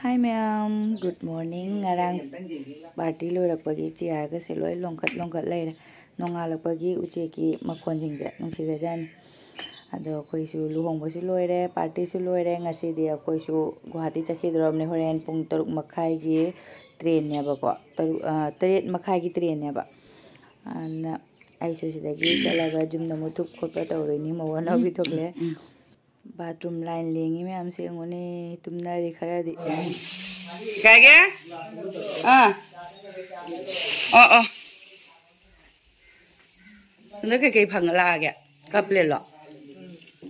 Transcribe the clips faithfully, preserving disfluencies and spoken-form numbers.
Hi ꯃꯌꯥꯝ, good morning꯫ ꯉꯔꯥꯡ party ꯂꯣꯏꯔꯛꯄꯒꯤ ꯆꯤꯌꯥꯔꯒꯁꯦ ꯂꯣꯏ ꯂꯣꯡꯈꯠ ꯂꯣꯡꯈꯠ ꯂꯩꯔꯦ꯫ ꯅꯣꯡꯉꯥꯜꯂꯛꯄꯒꯤ ꯎꯆꯦꯛꯀꯤ ꯃꯈꯣꯟꯁꯤꯡꯁꯦ ꯅꯨꯡꯁꯤꯈ꯭ꯔꯖꯥꯠꯅꯤ꯫ ꯑꯗꯣ ꯑꯩꯈꯣꯏꯁꯨ ꯂꯨꯍꯣꯡꯕꯁꯨ ꯂꯣꯏꯔꯦ, ꯄꯥꯔꯇꯤꯁꯨ ꯂꯣꯏꯔꯦ꯫ ꯉꯁꯤꯗꯤ ꯑꯩꯈꯣꯏꯁꯨ ꯒꯨꯋꯥꯍꯥꯇꯤ ꯆꯠꯈꯤꯗ꯭ꯔꯣꯕꯅꯦ꯫ ꯍꯣꯔꯦꯟ ꯄꯨꯡ ꯇꯔꯨꯛ ꯃꯈꯥꯏꯒꯤ ꯇ꯭ꯔꯦꯟꯅꯦꯕꯀꯣ, ꯇꯔꯨꯛ, ꯑ, ꯇꯔꯦꯠ ꯃꯈꯥꯏꯒꯤ ꯇ꯭ꯔꯦꯟꯅꯦꯕ꯫ ꯑꯗꯨꯅ ꯑꯩꯁꯨ ꯁꯤꯗꯒꯤ ꯆꯠꯂꯒ ꯌꯨꯝꯗ ꯑꯃꯨꯛ ꯊꯨꯞ ꯈꯣꯠꯄ ꯇꯧꯗꯣꯏꯅꯤ꯫ ꯃꯧ ꯑꯅꯧꯕꯤ ꯊꯣꯛꯂꯛꯑꯦ꯫ ꯎꯝ꯫ ꯕꯥꯊꯔꯨꯝ ꯂꯥꯏꯟ ꯂꯦꯡꯉꯤ ꯃꯌꯥꯝꯁꯦ ꯌꯦꯡꯉꯨꯅꯦ, ꯇꯨꯝꯅꯔꯤ ꯈꯔꯗꯤ꯫ ꯀꯥꯏꯒꯦ? ꯑꯥ꯫ ꯑꯣ, ꯑꯣ꯫ ꯍꯟꯗꯛ ꯀꯩꯀꯩ ꯐꯪꯉ ꯂꯥꯛꯑꯒꯦ? ꯀꯞꯂꯦꯠꯂꯣ?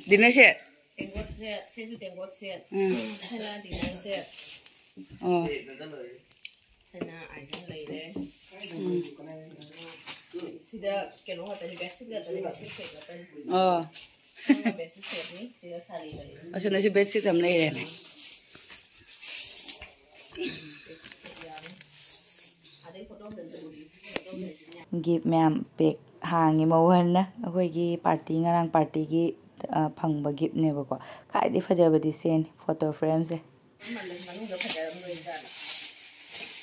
Dinner set? ꯇꯦꯡꯀꯣꯠ ꯁꯦꯠ, ꯁꯤꯁꯨ ꯇꯦꯡꯀꯣꯠ ꯁꯦꯠ꯫ ꯎꯝ꯫ ꯁꯤꯅ ꯗꯤꯅꯔ ꯁꯦꯠ꯫ ꯑꯣ꯫ ꯁꯤꯅ ꯑꯥꯏꯇꯦꯝ ꯂꯩꯔꯦ꯫ ꯎꯝ꯫ ꯁꯤꯗ ꯀꯩꯅꯣ ꯉꯥꯛꯇꯅꯤ, ꯕꯦꯗꯁꯤꯠ ꯉꯥꯛꯇꯅꯤ, ꯕꯦꯗꯁꯤꯠ ꯁꯦꯠ ꯉꯥꯛꯇꯅꯤ꯫ ꯑꯣ꯫ ꯁꯤꯅ ꯕꯦꯗꯁꯤꯠ ꯁꯦꯠꯅꯤ, ꯁꯤꯗ ꯁꯥꯔꯤ ꯂꯩꯔꯦ꯫ ꯑꯁ, ꯅꯪꯁꯨ ꯕꯦꯗꯁꯤꯠ ꯑꯃ ꯂꯩꯔꯦꯅꯦ꯫ ꯒꯤꯐ ꯃꯌꯥꯝ ꯄꯦꯛ ꯍꯥꯡꯉꯤ ꯃꯧ ꯍꯟꯅ꯫ ꯑꯩꯈꯣꯏꯒꯤ ꯄꯥꯔꯇꯤ, ꯉꯔꯥꯡ ꯄꯥꯔꯇꯤꯒꯤ, ꯑ, ꯐꯪꯕ ꯒꯤꯐꯅꯦꯕꯀꯣ꯫ ꯈ꯭ꯋꯥꯏꯗꯒꯤ ꯐꯖꯕꯗꯤ ꯁꯦꯅꯤ, ꯐꯣꯇꯣ ꯐ꯭ꯔꯦꯝꯁꯦ꯫ ꯃꯥꯜꯂꯦ, ꯃꯅꯨꯡꯗ ꯐꯖꯔꯝꯗꯣꯏꯖꯥꯠꯂ?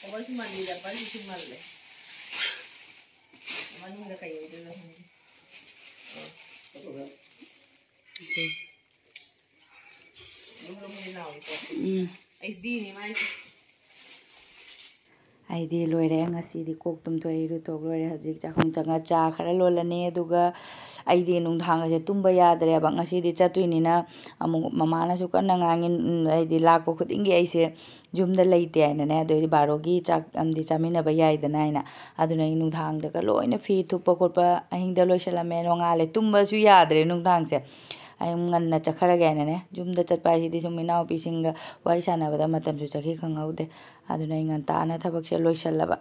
ꯀꯣꯕꯔꯁꯨ ꯃꯥꯜꯂꯤ, ꯔꯕꯔꯁꯤꯁꯨ ꯃꯥꯜꯂꯦ꯫ ꯃꯅꯨꯡꯗ ꯀꯩ ꯑꯣꯏꯗꯣꯏꯅꯣ ꯈꯪꯗꯦ꯫ ꯎꯝ꯫ ꯑꯩꯗꯤ ꯂꯣꯏꯔꯦ, ꯉꯁꯤꯗꯤ ꯀꯣꯛ ꯇꯨꯝꯊꯣꯛꯑꯦ, ꯏꯔꯨꯊꯣꯛ ꯂꯣꯏꯔꯦ꯫ ꯍꯧꯖꯤꯛ ꯆꯥꯛꯈꯨꯝ ꯆꯪꯉ ꯆꯥ ꯈꯔ ꯂꯣꯜꯂꯅꯤ, ꯑꯗꯨꯒ ꯑꯩꯗꯤ ꯅꯨꯡꯗꯥꯡ ꯑꯁꯦ ꯇꯨꯝꯕ ꯌꯥꯗ꯭ꯔꯦꯕ꯫ ꯉꯁꯤꯗꯤ ꯆꯠꯇꯣꯏꯅꯤꯅ ꯑꯃꯨꯛ ꯃꯃꯥꯅꯁꯨ ꯀꯟꯅ ꯉꯥꯡꯉꯤ, ꯎꯝ, ꯍꯥꯏꯗꯤ ꯂꯥꯛꯄ ꯈꯨꯗꯤꯡꯒꯤ ꯑꯩꯁꯦ ꯌꯨꯝꯗ ꯂꯩꯇꯦ ꯍꯥꯏꯅꯅꯦ, ꯑꯗꯨ ꯑꯣꯏꯗꯤ ꯕꯥꯔꯣꯒꯤ ꯆꯥꯛ ꯑꯃꯗꯤ ꯆꯥꯃꯤꯟꯅꯕ ꯌꯥꯏꯗꯅ ꯍꯥꯏꯅ꯫ ꯑꯗꯨꯅ ꯑꯩ ꯅꯨꯡꯗꯥꯡꯗꯒ ꯂꯣꯏꯅ ꯐꯤ ꯊꯨꯞꯄ ꯈꯣꯠꯄ ꯑꯍꯤꯡꯗ ꯂꯣꯏꯁꯤꯜꯂꯝꯃꯦ, ꯅꯣꯡꯉꯥꯜꯂꯦ ꯇꯨꯝꯕꯁꯨ ꯌꯥꯗ꯭ꯔꯦ ꯅꯨꯡꯗꯥꯡꯁꯦ꯫ ꯑꯩ ꯉꯟꯅ ꯆꯠꯈ꯭ꯔꯒꯦ ꯍꯥꯏꯅꯅꯦ꯫ ꯌꯨꯝꯗ ꯆꯠꯄ ꯍꯥꯏꯁꯤꯗꯤ ꯁꯨꯝ ꯏꯅꯥꯎꯄꯤꯁꯤꯡꯒ ꯋꯥꯔꯤ ꯁꯥꯟꯅꯕꯗ ꯃꯇꯝꯁꯨ ꯆꯠꯈꯤ ꯈꯪꯍꯧꯗꯦ꯫ ꯑꯗꯨꯅ ꯑꯩ ꯉꯟꯇꯥꯅ ꯊꯕꯛꯁꯦ ꯂꯣꯏꯁꯤꯜꯂꯕ,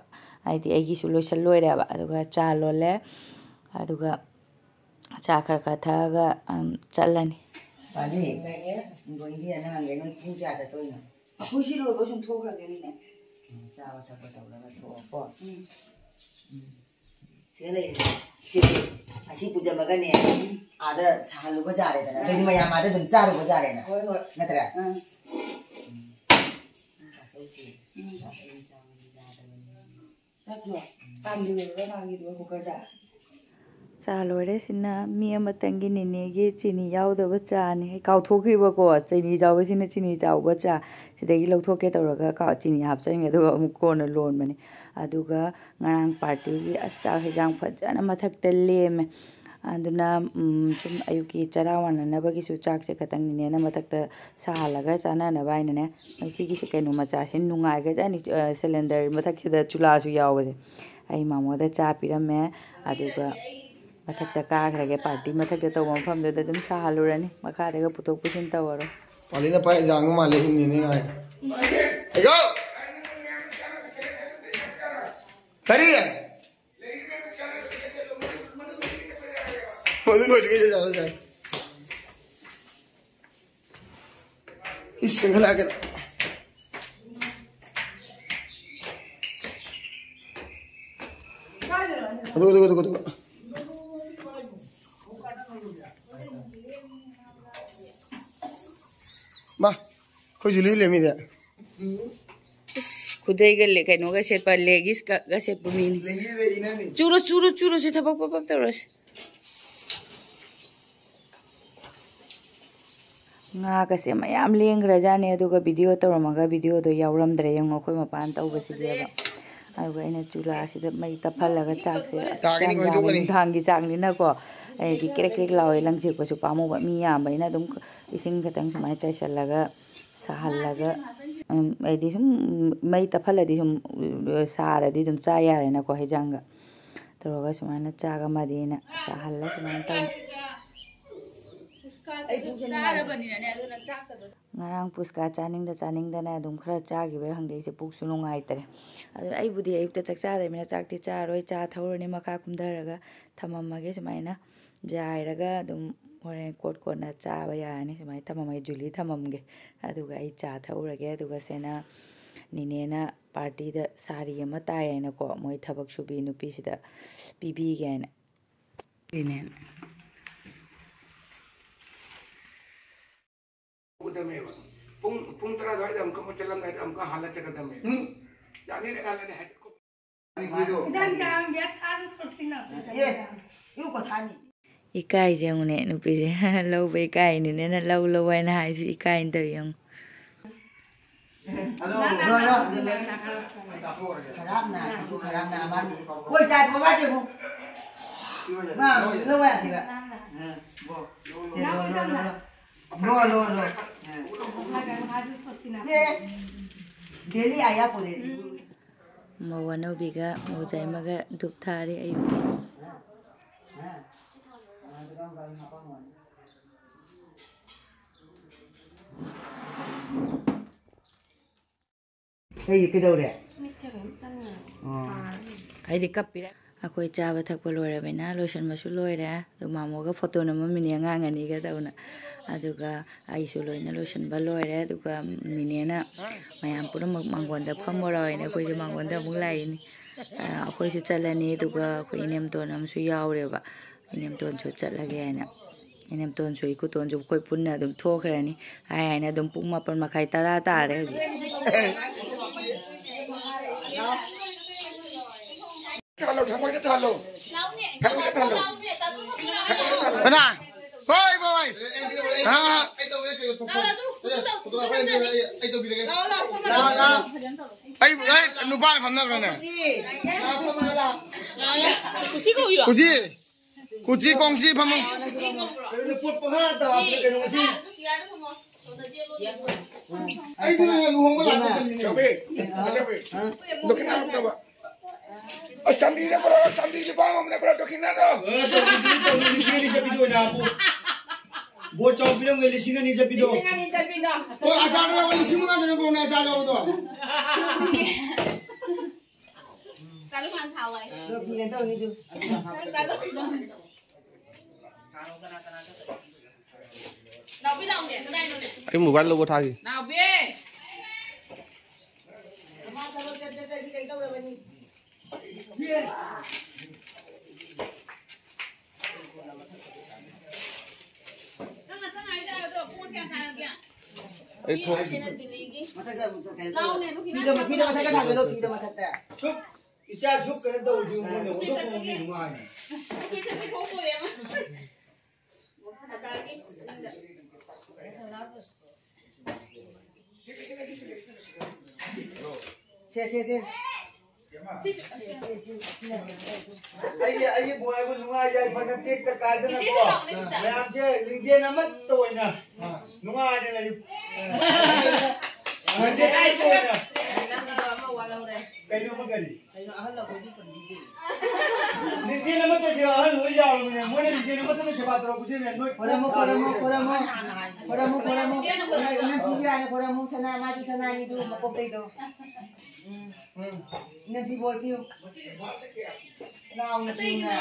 ꯍꯥꯏꯗꯤ ꯑꯩꯒꯤꯁꯨ ꯂꯣꯏꯁꯤꯜ ꯂꯣꯏꯔꯦꯕ꯫ ꯑꯗꯨꯒ ꯆꯥ ꯂꯣꯜꯂꯦ, ꯑꯗꯨꯒ ꯆꯥ ꯈꯔ ꯈꯔ ꯊꯛꯑꯒ, ꯑꯝ, ꯆꯠꯂꯅꯤ꯫ ꯄꯥꯜꯂꯤ, ꯍꯤꯡꯒꯣꯜꯒꯤ ꯑꯉꯥꯡꯈꯩ ꯅꯣꯏ ꯄꯨꯡ ꯀꯌꯥ ꯆꯠꯇꯣꯏꯅꯣ? ꯑꯩꯈꯣꯏ ꯁꯤ ꯂꯣꯏꯕ ꯁꯨꯝ ꯊꯣꯛꯈ꯭ꯔꯒꯦꯅꯦ꯫ ꯎꯝ, ꯆꯥꯕ ꯊꯛꯄ ꯇꯧꯔꯒ ꯊꯣꯛꯑꯣꯀꯣ꯫ ꯎꯝ꯫ ꯎꯝ꯫ ꯁꯤꯗ ꯂꯩꯔꯤꯕ ꯁꯤꯗꯤ ꯑꯁꯤ ꯄꯨꯖꯕꯒꯅꯦ, ꯑꯥꯗ ꯁꯥꯍꯜꯂꯨꯕ ꯌꯥꯔꯦꯗꯅ꯫ ꯑꯗꯩꯗꯤ ꯃꯌꯥꯝ ꯑꯥꯗ ꯑꯗꯨꯝ ꯆꯥꯔꯨꯕ ꯌꯥꯔꯦꯅ꯫ ꯍꯣꯏ, ꯍꯣꯏ꯫ ꯅꯠꯇ꯭ꯔꯥ? ꯑꯥ꯫ ꯎꯝ꯫ ꯆꯠꯈ꯭ꯔꯣ꯫ ꯀꯥꯝꯕꯤꯔꯨꯔꯣ ꯃꯥꯒꯤꯗꯨꯒ ꯀꯨꯀꯔꯗ꯫ ꯆꯥ ꯂꯣꯏꯔꯦ꯫ ꯁꯤꯅ ꯃꯤ ꯑꯃꯇꯪꯒꯤ ꯅꯤꯅꯦꯒꯤ ꯆꯤꯅꯤ ꯌꯥꯎꯗꯕ ꯆꯥꯅꯤ꯫ ꯑꯩ ꯀꯥꯎꯊꯣꯛꯈ꯭ꯔꯤꯕꯀꯣ, ꯆꯤꯅꯤ ꯌꯥꯎꯕꯁꯤꯅ ꯆꯤꯅꯤ ꯆꯥꯎꯕ ꯆꯥ꯫ ꯁꯤꯗꯒꯤ ꯂꯧꯊꯣꯛꯀꯦ ꯇꯧꯔꯒ ꯀꯥꯎ-, ꯆꯤꯅꯤ ꯍꯥꯞꯆꯟꯒꯦ, ꯑꯗꯨꯒ ꯑꯃꯨꯛ ꯀꯣꯟꯅ ꯂꯣꯟꯕꯅꯤ꯫ ꯑꯗꯨꯒ ꯉꯔꯥꯡ ꯄꯥꯔꯇꯤꯒꯤ ꯑꯁ ꯆꯥꯛ ꯍꯦꯟꯖꯥꯡ ꯐꯖꯅ ꯃꯊꯛꯇ ꯂꯦꯝꯃꯦ꯫ ꯑꯗꯨꯅ, ꯎꯝ, ꯁꯨꯝ ꯑꯌꯨꯛꯀꯤ ꯆꯔꯥ ꯋꯥꯅꯅꯕꯒꯤꯁꯨ ꯆꯥꯛꯁꯦ ꯈꯇꯪ ꯅꯤꯅꯦꯅ ꯃꯊꯛꯇ ꯁꯥꯍꯜꯂꯒ ꯆꯥꯅꯅꯕ ꯍꯥꯏꯅꯅꯦ꯫ ꯃꯁꯤꯒꯤꯁꯦ ꯀꯩꯅꯣ ꯃꯆꯥꯁꯤ ꯅꯨꯡꯉꯥꯏꯈ꯭ꯔꯖꯥꯠꯅꯤ, ꯑ, ꯁꯤꯂꯤꯟꯗꯔ ꯃꯊꯛꯁꯤꯗ ꯆꯨꯂꯥꯁꯨ ꯌꯥꯎꯕꯁꯦ꯫ ꯑꯩ ꯃꯥꯃꯣꯗ ꯆꯥ ꯄꯤꯔꯝꯃꯦ, ꯑꯗꯨꯒ ꯃꯊꯛꯇ ꯀꯥꯈ꯭ꯔꯒꯦ, ꯄꯥꯔꯇꯤ ꯃꯊꯛꯇ ꯇꯧꯕ ꯃꯐꯝꯗꯨꯗ ꯑꯗꯨꯝ ꯁꯥꯍꯜꯂꯨꯔꯅꯤ, ꯃꯈꯥꯗꯒ ꯄꯨꯊꯣꯛ ꯄꯨꯁꯤꯟ ꯇꯧꯔꯔꯣꯏ꯫ ꯄꯥꯂꯤꯅ ꯄꯥꯏ ꯖꯥꯡꯕ ꯃꯥꯜꯂꯦ, ꯍꯤꯡꯉꯤꯅꯦ ꯉꯥꯏ꯫ ꯑꯩꯒꯣ! ꯀꯔꯤ? ꯃꯗꯨ ꯂꯣꯏꯗ꯭ꯔꯤꯉꯩꯗ ꯆꯠꯂꯁꯦ꯫ ꯏꯁ, ꯆꯪꯈꯠꯂꯛꯑꯒꯦꯗ꯫ ꯑꯗꯨ, ꯑꯗꯨ, ꯑꯗꯨ, ꯑꯗꯨ꯫ ꯃꯥ, ꯑꯩꯈꯣꯏꯁꯨ ꯂꯣꯏ ꯂꯦꯝꯃꯤꯗ꯫ ꯏꯁ, ꯈꯨꯗꯩꯒ ꯂꯦ-, ꯀꯩꯅꯣꯒ ꯁꯦꯠꯄ, ꯂꯦꯒꯤꯁꯀꯒ ꯁꯦꯠꯄ ꯃꯤꯅꯤ꯫ ꯂꯦꯒꯤꯁꯀ ꯏꯅꯔꯅꯤ꯫ ꯆꯨꯔꯣ, ꯆꯨꯔꯣ, ꯆꯨꯔꯣ, ꯁꯤ ꯊꯕꯛ ꯄꯞ ꯄꯞ ꯇꯧꯔꯁꯤ꯫ ꯉꯥꯒꯁꯦ ꯃꯌꯥꯝ ꯂꯦꯡꯈ꯭ꯔꯖꯥꯠꯅꯦ, ꯑꯗꯨꯒ ꯚꯤꯗꯤꯑꯣ ꯇꯧꯔꯝꯃꯒ ꯚꯤꯗꯤꯑꯣꯗꯣ ꯌꯥꯎꯔꯝꯗ꯭ꯔꯦ꯫ ꯌꯦꯡꯉꯣ, ꯑꯩꯈꯣꯏ ꯃꯄꯥꯟ ꯇꯧꯕꯁꯤꯗꯤꯕ꯫ ꯑꯗꯨꯒ ꯑꯩꯅ ꯆꯨꯂꯥꯁꯤꯗ ꯃꯩ ꯇꯞꯍꯜꯂꯒ ꯆꯥꯛꯁꯦ, ꯑꯁ, ꯇꯥꯒꯅꯤ, ꯌꯥꯝ ꯌꯥꯝꯃꯦ, ꯍꯣꯏꯗꯣꯛꯀꯅꯤ꯫ ꯅꯨꯡꯗꯥꯡꯒꯤ ꯆꯥꯛꯅꯤꯅꯀꯣ꯫ ꯑꯩꯗꯤ ꯀ꯭ꯔꯦꯛ ꯀ꯭ꯔꯦꯛ ꯂꯥꯎꯋꯦ, ꯂꯪꯁꯦꯛꯄꯁꯨ ꯄꯥꯝꯃꯨꯕ꯫ ꯃꯤ ꯌꯥꯝꯕꯅꯤꯅ ꯑꯗꯨꯝ ꯏꯁꯤꯡ ꯈꯤꯇꯪ ꯁꯨꯃꯥꯏꯅ ꯆꯥꯏꯁꯤꯜꯂꯒ ꯁꯥꯍꯜꯂꯒ, ꯎꯝ, ꯍꯥꯏꯗꯤ ꯁꯨꯝ ꯃꯩ ꯇꯞꯍꯜꯂꯗꯤ ꯁꯨꯝ, ꯎꯝ, ꯁꯥꯔꯗꯤ ꯑꯗꯨꯝ ꯆꯥ ꯌꯥꯔꯦꯅꯀꯣ, ꯍꯩꯖꯥꯡꯒ ꯇꯧꯔꯒ ꯁꯨꯃꯥꯏꯅ ꯆꯥꯛ ꯑꯃꯗꯤ ꯑꯩꯅ ꯁꯥꯍꯜꯂ ꯁꯨꯃꯥꯏꯅ ꯇꯧ-, ꯉꯔꯥꯡ ꯄꯨꯁꯀꯥ ꯆꯥꯅꯤꯡꯗ ꯆꯥꯅꯤꯡꯗꯅ ꯑꯗꯨꯝ ꯈꯔ ꯆꯥꯈꯤꯕ꯭ꯔꯥ ꯈꯪꯗꯦ, ꯑꯩꯁꯦ ꯄꯨꯛꯁꯨ ꯅꯨꯡꯉꯥꯏꯇ꯭ꯔꯦ꯫ ꯑꯗꯨ ꯑꯩꯕꯨꯗꯤ ꯑꯌꯨꯛꯇ ꯆꯥꯛ ꯆꯥꯗꯕꯅꯤꯅ ꯆꯥꯛꯇꯤ ꯆꯥꯔꯣꯏ, ꯆꯥ ꯊꯧꯔꯅꯤ ꯃꯈꯥ ꯀꯨꯝꯊꯔꯒ ꯊꯝꯃꯝꯃꯒꯦ ꯁꯨꯃꯥꯏꯅ꯫ ꯌꯥꯏꯔꯒ ꯑꯗꯨꯝ ꯍꯣꯔꯦꯟ ꯀꯣꯟ ꯀꯣꯟꯅ ꯆꯥꯕ ꯌꯥꯔꯅꯤ꯫ ꯁꯨꯃꯥꯏꯅ ꯊꯝꯃꯝꯃꯒꯦ, ꯖꯨꯂꯤ ꯊꯝꯃꯝꯒꯦ꯫ ꯑꯗꯨꯒ ꯑꯩ ꯆꯥ ꯊꯛꯎꯔꯒꯦ꯫ ꯑꯗꯨꯒ ꯁꯤꯅ ꯅꯤꯅꯦꯅ ꯄꯥꯔꯇꯤꯗ ꯁꯥꯔꯤ ꯑꯃ ꯇꯥꯏ ꯍꯥꯏꯅꯀꯣ, ꯃꯣꯏ ꯊꯕꯛ ꯁꯨꯕꯤ ꯅꯨꯄꯤꯁꯤꯗ ꯄꯤꯕꯤꯒꯦ ꯍꯥꯏꯅ꯫ ꯁꯤꯅꯦ꯫ ꯄꯨꯡ, ꯄꯨꯡ ꯇꯔꯥ ꯑꯗꯨꯋꯥꯏꯗ ꯑꯃꯨꯛꯀ ꯃꯣꯏ ꯆꯠꯂꯝꯗꯥꯏꯗ ꯑꯃꯨꯛꯀ ꯍꯜꯂ ꯆꯠꯀꯗꯕꯅꯦ꯫ ꯎꯝ꯫ ꯌꯥꯅꯤ, ꯌꯥꯅꯤ, ꯍꯥꯏ-, ꯃꯅꯤꯄꯨꯔꯤꯗꯣ꯫ ꯏꯗꯥꯡ ꯌꯥꯝ ꯌꯥꯠ ꯀꯥꯗ ꯁꯣꯠꯁꯤꯟꯅꯕ꯫ ꯑꯦ, ꯏꯎ ꯀꯣꯊꯥꯅꯤ꯫ ꯏꯀꯥꯏꯁꯦ ꯌꯦꯡꯉꯨꯅꯦ, ꯅꯨꯄꯤꯁꯦ꯫ ꯂꯧꯕ ꯏꯀꯥꯏꯅꯤꯅꯦꯅ ꯂꯧ ꯂꯧ ꯍꯥꯏꯅ ꯍꯥꯏꯁꯨ ꯏꯀꯥꯏꯅ ꯇꯧ ꯌꯦꯡꯉꯨ꯫ ꯍꯜꯂꯣ꯫ ꯂꯣ, ꯂꯣ꯫ ꯈꯔꯥꯞꯅ, ꯑꯩꯁꯨ ꯈꯔꯥꯞꯅ ꯑꯃ꯫ ꯀꯣꯏ ꯆꯥꯏ ꯊꯣꯛꯑ ꯃꯥꯁꯦ ꯑꯃꯨꯛ꯫ ꯃꯥ ꯂꯧ ꯌꯥꯗꯦꯕ꯫ ꯑ, ꯕꯣ꯫ ꯁꯦ, ꯂꯣ, ꯂꯣ, ꯂꯣ, ꯂꯣ꯫ ꯂꯣ, ꯂꯣ, ꯂꯣ꯫ ꯑ꯫ ꯑꯦ꯫ ꯗꯦꯂꯤ ꯑꯥꯌꯥ ꯄꯨꯔꯦ꯫ ꯃꯧ ꯑꯅꯧꯕꯤꯒ ꯃꯧ ꯖꯥꯏꯃꯒ ꯙꯨꯞ ꯊꯥꯔꯤ ꯑꯌꯨꯛꯀꯤ꯫ ꯀꯩ, ꯀꯩꯗꯧꯔꯦ? ꯑꯣ꯫ ꯑꯩꯗꯤ ꯀꯞꯄꯤꯔꯦ꯫ ꯑꯩꯈꯣꯏ ꯆꯥꯕ ꯊꯛꯄ ꯂꯣꯏꯔꯕꯅꯤꯅ ꯂꯣꯏꯁꯟꯕꯁꯨ ꯂꯣꯏꯔꯦ꯫ ꯑꯗꯨ ꯃꯥꯃꯣꯒ ꯐꯣꯇꯣ ꯅꯝꯃꯝꯃꯤꯅꯦ ꯑꯉꯥꯡ ꯑꯅꯤꯒ ꯇꯧꯅ꯫ ꯑꯗꯨꯒ ꯑꯩꯁꯨ ꯂꯣꯏꯅ ꯂꯣꯏꯁꯟꯕ ꯂꯣꯏꯔꯦ꯫ ꯑꯗꯨꯒ ꯅꯤꯅꯦꯅ ꯃꯌꯥꯝ ꯄꯨꯝꯅꯃꯛ ꯃꯥꯡꯒꯣꯟꯗ ꯐꯝꯃꯨꯔꯣ ꯍꯥꯏꯅ ꯑꯩꯈꯣꯏꯁꯦ ꯃꯥꯡꯒꯣꯟꯗ ꯑꯃꯨꯛ ꯂꯥꯛꯏꯅꯤ꯫ ꯑ, ꯑꯩꯈꯣꯏꯁꯨ ꯆꯠꯂꯅꯤ꯫ ꯑꯗꯨꯒ ꯑꯩꯈꯣꯏ ꯏꯅꯦꯝꯇꯣꯟ ꯑꯃꯁꯨ ꯌꯥꯎꯔꯦꯕ꯫ ꯏꯅꯦꯝꯇꯣꯟꯁꯨ ꯆꯠꯂꯒꯦ ꯍꯥꯏꯅ꯫ ꯏꯅꯦꯝꯇꯣꯟꯁꯨ ꯏꯀꯨꯇꯣꯟꯁꯨ ꯑꯩꯈꯣꯏ ꯄꯨꯟꯅ ꯑꯗꯨꯝ ꯊꯣꯛꯈ꯭ꯔꯅꯤ꯫ ꯍꯥꯏ ꯍꯥꯏꯅ ꯑꯗꯨꯝ ꯄꯨꯡ ꯃꯥꯄꯟ ꯃꯈꯥꯏ ꯇꯔꯥ ꯇꯥꯔꯦ ꯍꯧꯖꯤꯛ꯫ ꯊꯥꯜꯂꯣ, ꯊꯥꯡꯒꯣꯏꯗ ꯊꯥꯜꯂꯣ꯫ ꯊꯥꯡꯒꯣꯏꯗ ꯊꯥꯜꯂꯣ꯫ ꯀꯅꯥ? ꯍꯣꯏ, ꯍꯣꯏ꯫ ꯑꯥ꯫ ꯑꯩ, ꯑꯩ, ꯅꯨꯄꯥꯅ ꯐꯝꯅꯕ꯭ꯔꯅꯦ? ꯀꯨꯁꯤ ꯀꯧꯏꯔꯣ? ꯀꯨꯁꯤ꯫ ꯀꯨꯆꯤ ꯀꯣꯡꯆꯤ ꯐꯝꯃꯨ꯫ ꯀꯩꯅꯣꯅꯦ, ꯄꯣꯠ ꯄꯪꯍꯥꯞꯇ ꯍꯥꯞꯄꯤꯔ ꯀꯩꯅꯣ ꯉꯁꯤ? ꯑꯩꯗꯤ ꯅꯍꯥꯟ ꯂꯨꯍꯣꯡꯕ ꯂꯥꯛꯄ ꯃꯇꯝꯅꯤꯅꯦ꯫ ꯆꯥꯎꯕꯤ, ꯆꯥꯎꯕꯤ꯫ ꯗꯈꯤꯅ ꯍꯥꯞꯅꯕ꯫ ꯑꯁ, ꯆꯥꯟꯗꯤꯗ ꯄꯨꯔꯛꯑꯣ, ꯆꯥꯟꯗꯤ ꯂꯨꯄꯥ ꯑꯃ ꯂꯩꯕ꯭ꯔꯥ, ꯗꯈꯤꯅꯥꯗꯣ? ꯑ, ꯇꯧꯗ꯭ꯔꯤ, ꯇꯧꯗ꯭ꯔꯤ, ꯂꯤꯁꯤꯡ ꯑꯅꯤ ꯆꯠꯄꯤꯗꯣ ꯑꯣꯏꯅ ꯍꯥꯞꯄꯨ꯫ ꯕꯣꯠ ꯆꯥꯎ ꯄꯤꯔꯝꯒꯦ, ꯂꯤꯁꯤꯡ ꯑꯅꯤ ꯆꯠꯄꯤꯗꯣ꯫ ꯂꯤꯁꯤꯡ ꯑꯅꯤ ꯆꯠꯄꯤꯗꯣ꯫ ꯍꯣꯏ, ꯑꯆꯥꯔꯗ ꯌꯥꯎꯕ ꯂꯤꯁꯤꯡ ꯃꯉꯥꯗꯅꯦ ꯕ꯭ꯔꯣꯅ ꯑꯆꯥꯔ ꯌꯥꯎꯕꯗꯣ꯫ ꯆꯥꯂꯨ ꯃꯥꯟ ꯁꯥꯎ ꯍꯥꯏ꯫ ꯑꯗꯣ ꯐꯤ ꯀꯩꯅꯣ ꯇꯧꯅꯤ ꯑꯗꯨ꯫ ꯆꯥꯂꯨ꯫ ꯅꯥꯎꯕꯤ ꯂꯥꯎꯅꯦ, ꯀꯗꯥꯏꯅꯣꯅꯦ? ꯑꯩ ꯃꯣꯕꯥꯏꯜ ꯂꯧꯕ ꯊꯥꯒꯤ꯫ ꯅꯥꯎꯕꯤ! ꯃꯥ ꯊꯕꯛ ꯆꯠ ꯆꯠꯇ꯭ꯔꯗꯤ ꯀꯩ ꯇꯧꯔꯕꯅꯤ? ꯅꯪ ꯉꯥꯛꯇꯪ ꯉꯥꯏꯖꯔꯗ꯭ꯔꯣ? ꯄꯨꯡ ꯀꯌꯥ ꯇꯥꯔꯒꯦ? ꯑꯩ ꯊꯣꯛ ꯃꯊꯛꯇ ꯀꯩꯅꯣ ꯇꯧꯔꯣ꯫ ꯐꯤꯗꯣ, ꯐꯤꯗꯣ ꯃꯊꯛꯇ ꯊꯥꯡꯒꯠꯂꯣ, ꯐꯤꯗꯣ ꯃꯊꯛꯇ꯫ ꯁꯨꯞ, ꯏꯆꯥ ꯁꯨꯞ ꯀꯩꯅꯣ ꯇꯧꯔꯤꯁꯤ ꯃꯣꯏꯅ ꯑꯣꯟꯊꯣꯛꯄ ꯉꯝꯃꯤ ꯅꯨꯡꯉꯥꯏꯅꯤ꯫ ꯁꯦ, ꯁꯦ, ꯁꯦ꯫ ꯑꯩꯒꯤ, ꯑꯩꯒꯤ ꯕꯣꯏꯕꯨ ꯅꯨꯡꯉꯥꯏ ꯌꯥꯏꯐꯅ ꯇꯦꯛꯇ ꯀꯥꯏꯗꯅꯀꯣ, ꯃꯌꯥꯝꯁꯦ ꯂꯤꯡꯖꯦꯜ ꯑꯃꯠꯇ ꯑꯣꯏꯅ ꯅꯨꯡꯉꯥꯏꯅ ꯂꯩꯌꯨ꯫ ꯂꯤꯡꯖꯦꯜ ꯑꯃꯠꯇ ꯑꯣꯏꯅ꯫ ꯀꯩꯅꯣ ꯑꯃ ꯀꯔꯤ? ꯂꯤꯡꯖꯦꯜ ꯑꯃꯠꯇ ꯁꯤ ꯑꯍꯜ ꯂꯣꯏ ꯌꯥꯎꯔꯕꯅꯦ꯫ ꯃꯣꯏꯅ ꯂꯤꯡꯖꯦꯜ ꯑꯃꯠꯇꯅ ꯁꯦꯕꯥ ꯇꯧꯔꯛꯄꯁꯤꯅꯦ꯫ ꯅꯣꯏ ꯈꯣꯏꯔꯝꯃꯨ, ꯈꯣꯏꯔꯝꯃꯨ, ꯈꯣꯏꯔꯝꯃꯨ꯫ ꯈꯣꯏꯔꯝꯃꯨ, ꯈꯣꯏꯔꯝꯃꯨ꯫ ꯏꯅꯝꯁꯤꯁꯨ ꯌꯥꯔꯦ, ꯈꯣꯏꯔꯝꯃꯨ꯫ ꯁꯅꯥ, ꯃꯥꯁꯨ ꯁꯅꯥꯅꯤꯗꯨ ꯃꯀꯣꯛꯇꯩꯗꯣ꯫ ꯎꯝ꯫ ꯎꯝ꯫ ꯏꯅꯝꯁꯤ ꯕꯣꯔ ꯄꯤꯌꯨ꯫ ꯂꯥꯎꯅ ꯊꯦꯡꯅ꯫